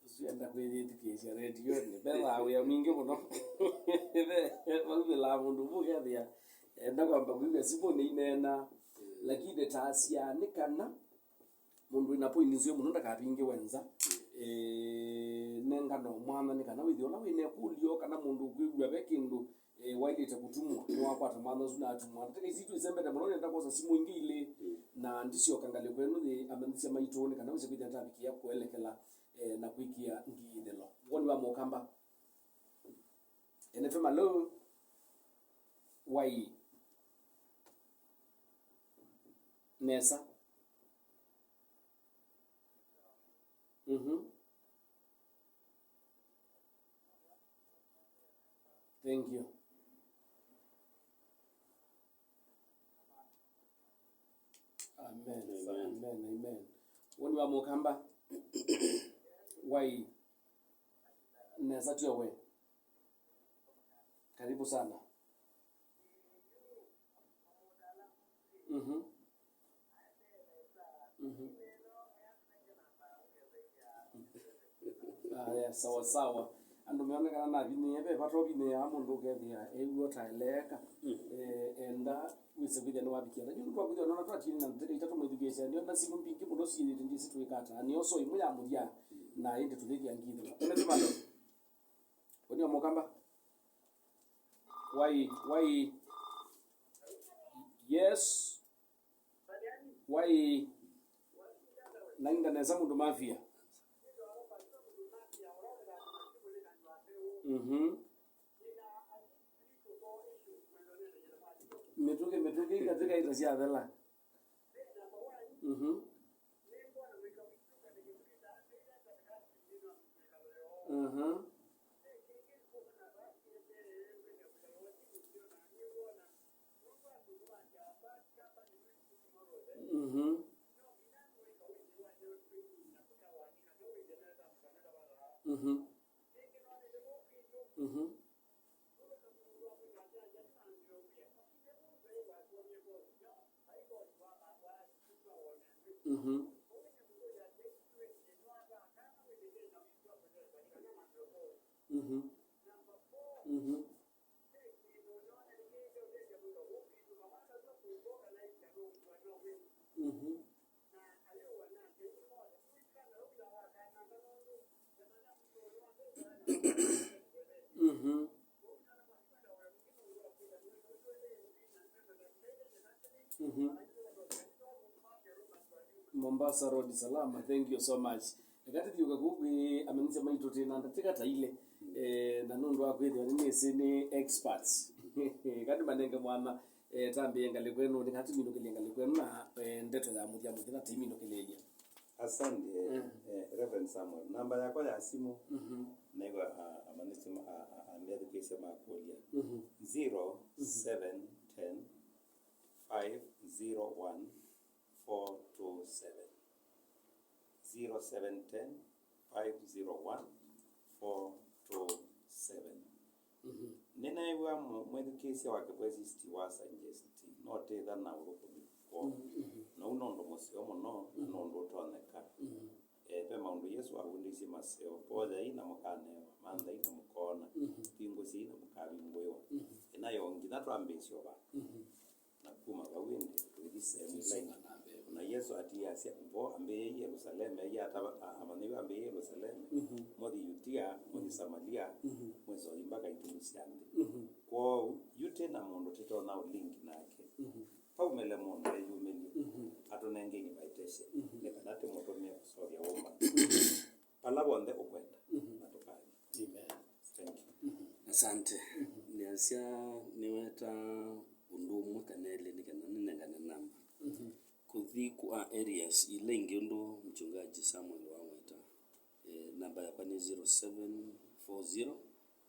Ũsu enda kwĩyĩthukĩĩsya redionĩ. Vethaa wĩa mwingĩ mũno. Ve-, vaumĩlaa mũndũ ũmwe ũkethĩa enda kwamba kwĩw'a simũ nĩineena. Lakini tasya nĩ kana mũndũ wĩna point nzeo mũno ndakavingĩwe nza. Eh, nengana mwanya nĩ kana wĩthĩe ũla wĩna ĩkũlyo kana mũndũ ũkwĩw'a ve kĩndũ, eh, waĩlĩte kũtumwa, nĩwakwata mwanya ũsu na atumwa. Ndatĩka isu twĩsembete mũno, nĩenda kwosa simũ ingĩ ilĩ, na ndisyoka ngalĩko ĩno yĩ amanyĩsya maitũ, nĩ kana wĩse kwĩthĩa tavikĩa kũelekela, eh, na kwĩkĩa ngiĩthĩlo. Woni wa Mũkamba? N F M, alo? Wai. Nesa. Mhm. Thank you. Amen. Amen. Amen, amen. Woni wa Mũkamba? Wai. Nesa tyo we. Karibu sana. Mhm. Mhm. Aya, sawa sawa. Andũ meonekana navinĩĩe, ve vata ũvinĩĩaa mũndũ ũkethĩa ew'a ũtaeleeka. Mm. Eh, enda wĩse kwĩthĩa nĩwavikĩa. Na yu nĩtwakwĩthĩa nona twatini na ndatĩka itatũ mwĩthukĩĩsya, nĩona simũ mbingĩ mũno syĩyĩte ndyĩsĩ twĩka ata. Nĩoso ĩmwe ya mũthya, na ĩndĩ tũthĩthĩa ngithĩla. Ene tũmalo. Woni wa Mũkamba? Wai, wai. Yes. Wai. Nainga nesa mũndũ mafia. Mhm. Mĩtũkĩ, mĩtũkĩ, katika ita sya thela. Mhm. Mhm. Mhm. Mhm. Mhm. Mhm. Mhm. Mhm. Mhm. Mhm. Mhm. Mombasa Road, salama. Thank you so much. Eka tũthiũka kũu kwĩ amanyĩsya maitũ twĩ na ndatĩka ta ilĩ. Eh, na nũndũ wa kwĩthĩwa nĩnĩsĩ nĩ experts. Eka ndĩmanenge mwana, eh, tambĩe ngalĩko ĩno, nĩ kana tũminũkĩlye ngalĩko ĩno na, eh, ndeto ya mũthya mũthya na tũiminũkĩlĩlye. Asante, eh, Reverend Samuel. Namba yakwa ya simu, mhm, naigwa, ah, amanyĩsya ma-, ah, ah, ah, methukĩĩsya makũlya. Mhm. Zero seven ten, five zero one, four two seven. Zero seven ten, five zero one, four two seven. Mhm. Nĩneew'a mũ-, mwĩthukĩĩsya wa Kĩvwesi City wa suggest no tĩtha na ũthũkũmi kwoo. Mhm, mhm. Na ũu nĩ ũndũ mũseo mũno, na nĩ ũndũ ũtonyeka. Mhm. Eh, ve maũndũ Yesũ avundĩisye maseo, voyai na mũkanewa, manthai na mũkoona, mhm, vingũsyai na mũkavingũĩwa. Mhm. Ĩnayo nginya twambĩĩsye ũvaa. Mhm. Na kuma vau ĩndĩ tũithi sehemu ila ingĩ. Na Yesũ atiasya, vo ambĩĩei Yelusaleme, eie ata-, a-, amanyĩw'a, ambĩĩei Yelusaleme, mhm, mũthi Yutia, mũthi Samalia, mhm, mwĩsoi mbaka itulu sya nthĩ. Mhm. Kwoou, yu twĩ na mũndũ tũtonya ũlingi nake. Mhm. Vaumĩle mũndũ eyumĩlye, mhm, atũnenge invitation, mhm, nĩ kana tũmũtũmĩe kũseũvya ũmwe. Mhm. Vala vonthe ũkwenda, mhm, na tũkathi. Amen. Thank you. Mhm. Asante. Mhm. Nĩasya nĩweta ũndũ ũmwe kana elĩ nĩ kana nĩnengane namba. Mhm. Kũ-, Thi kwa areas ila ingĩ ũndũ Mchungaji Samuel waweta. Eh, namba yakwa nĩ zero seven four zero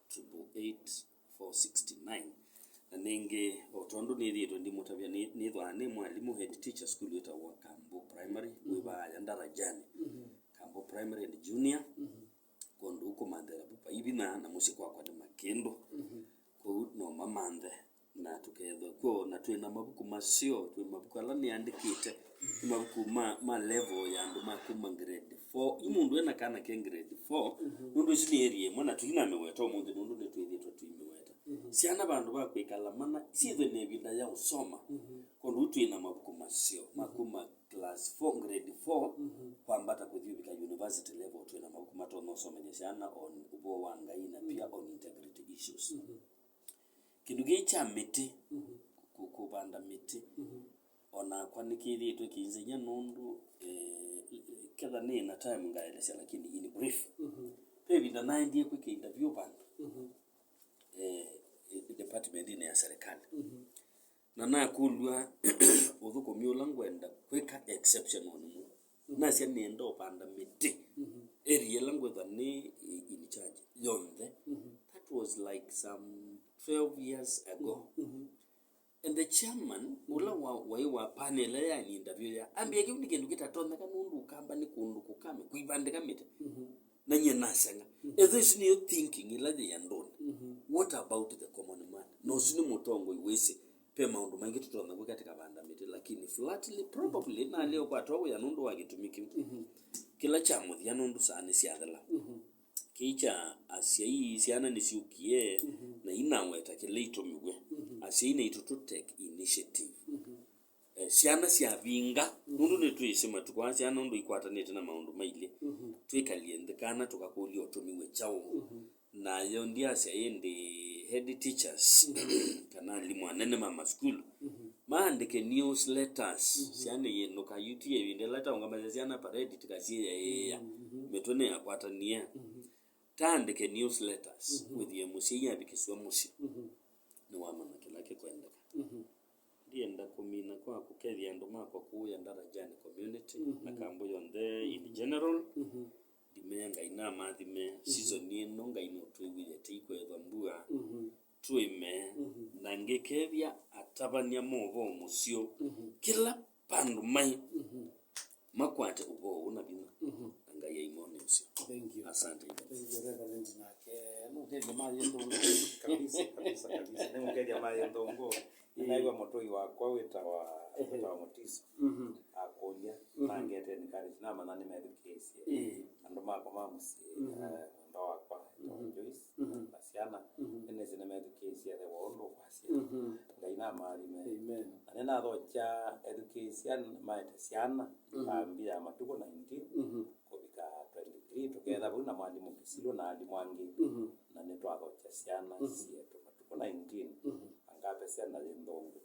triple eight four sixty nine. Na nĩngĩ, o tondũ nĩthiĩtwe ndimũtavya, nĩ- nĩthwaa nĩ mwalimũ, head teacher, school ĩtawa Kambo Primary, wĩ vaaya Ndarajani. Kambo Primary and Junior, kũndũ ũkũmanthĩra vu vai vinya, na mũsyĩ kwakwa nĩ Makĩndũ. Kwoou no mamanthe na tũkethwa kw'o, na twĩ na mavuku maseo, twĩ mavuku ala nĩandĩkĩte, nĩ mavuku ma, ma level ya andũ ma kuma grade four. Yu mũndũ ena kana ke grade four, nũndũ ĩsu nĩ area ĩmwe, na tũinamĩweta ũmũnthĩ nũndũ nĩtwĩthĩtwe tũimĩweta. Syana vandũ va kwĩkala mana syĩthwe na ĩvinda ya ũsoma, kwoou twĩ na mavuku maseo ma kuma class four, grade four, kwambata kũthi ũvika university level, twĩ na mavuku matonya ũsomethya syana on ũvoo wa Ngai na pia on integrity issues. Kĩndũ kĩĩ kya mĩtĩ, kũ- kũvanda mĩtĩ, o nakwa nĩkĩthĩĩtwe kĩinzany'a nũndũ, eh, ketha nĩ na time ngaelesya, lakini in brief. Ve ĩvinda naendie kwĩka interview vandũ, eh, department-inĩ ya serikali. Na nakũlw'a ũthũkũmi ũla ngwenda kwĩka exceptional nĩ mwaũ. Nasya nĩenda ũvanda mĩtĩ area ĩla ngwĩthwa nĩ in charge yonthe. That was like some twelve years ago. And the chairman ũla wa- waĩ wa panel ya interview ya ambĩa, kĩu nĩ kĩndũ kĩtatonyeka nũndũ Ũkamba nĩ kũndũ kũkame kũivandĩka mĩtĩ. Na nyie naseng'a. Ethĩwa ĩsu nĩyo thinking ĩla yĩ andũnĩ, what about the common man? Na ũsu nĩ mũtongoi wĩsĩ ve maũndũ maingĩ tũtonya kwĩka tũkavanda mĩtĩ, lakini flatly, probably, nalea ũkwata wĩa nũndũ wa kĩtumi kĩu. Kĩla kya mũthya, nũndũ saa nĩsyathela, kĩĩ kya asyai, syana nĩsyũkie, na inaweta kĩla itũmiw'e. Asyai naitũ tũ take initiative. Eh, syana syavinga, nũndũ nĩtwĩsĩ matukũ aa syana nũndũ ikwatanĩte na maũndũ mailye. Twĩkalye nthĩ kana tũkakũlya ũtũmiw'e kyaũ. Nayo ndyasya ĩndĩ head teachers kana alimũ anene ma masukulu maandĩke news letters. Syana iyĩnũka, yu ti ĩvinda ĩla taũngamasya syana parade tikasyĩyaĩĩa mĩtwe nĩyakwatanie. Taandĩke news letters, wĩthĩe mũsyai avikĩsw'a mũsyĩ nĩwamanya kĩla kĩkwendeka. Ndienda kũmina kwa kũkethya andũ makwa kũũya Ndarajani community na Kambo yonthe in general. Ndimea Ngai namaathime season ĩno, Ngai nũtwĩw'ĩe tei kwethwa mbua, tũĩme, na ngĩkethya atavany'a ma ũvoo mũseo kĩla vandũ maĩ, makwate ũvoo ũũ na vinya, na Ngai aimone ũseo. Thank you. Asante. Thank you, Reverend. Nake nũkethya maĩ ndũngũ. Kabisa, kabisa, kabisa. Nĩmũkethya maĩ ndũngũ. Naigua mũtũi wakwa wĩtawa, wĩtawa Mũtiso. Akũlya, nangete encourage, namanya nĩmethukĩĩsye. Andũ makwa ma mũsyĩ, eh, mwendwa wakwa, wĩtawa Joyce, na syana, nĩnĩsĩ nĩmethukĩĩsye ethĩwa ũndũ ũkwasya. Ngai namaathime. Amen. Na nĩnathokya ethukĩĩsya maete syana, ĩkambi ya matukũ nineteen kũvika twenty-three, tũkeetha vau na mwalimũ Kĩsilũ na alimũ angĩ, na nĩtwathokya syana syetũ matukũ nineteen, Agape Center yĩ Nthũngũ.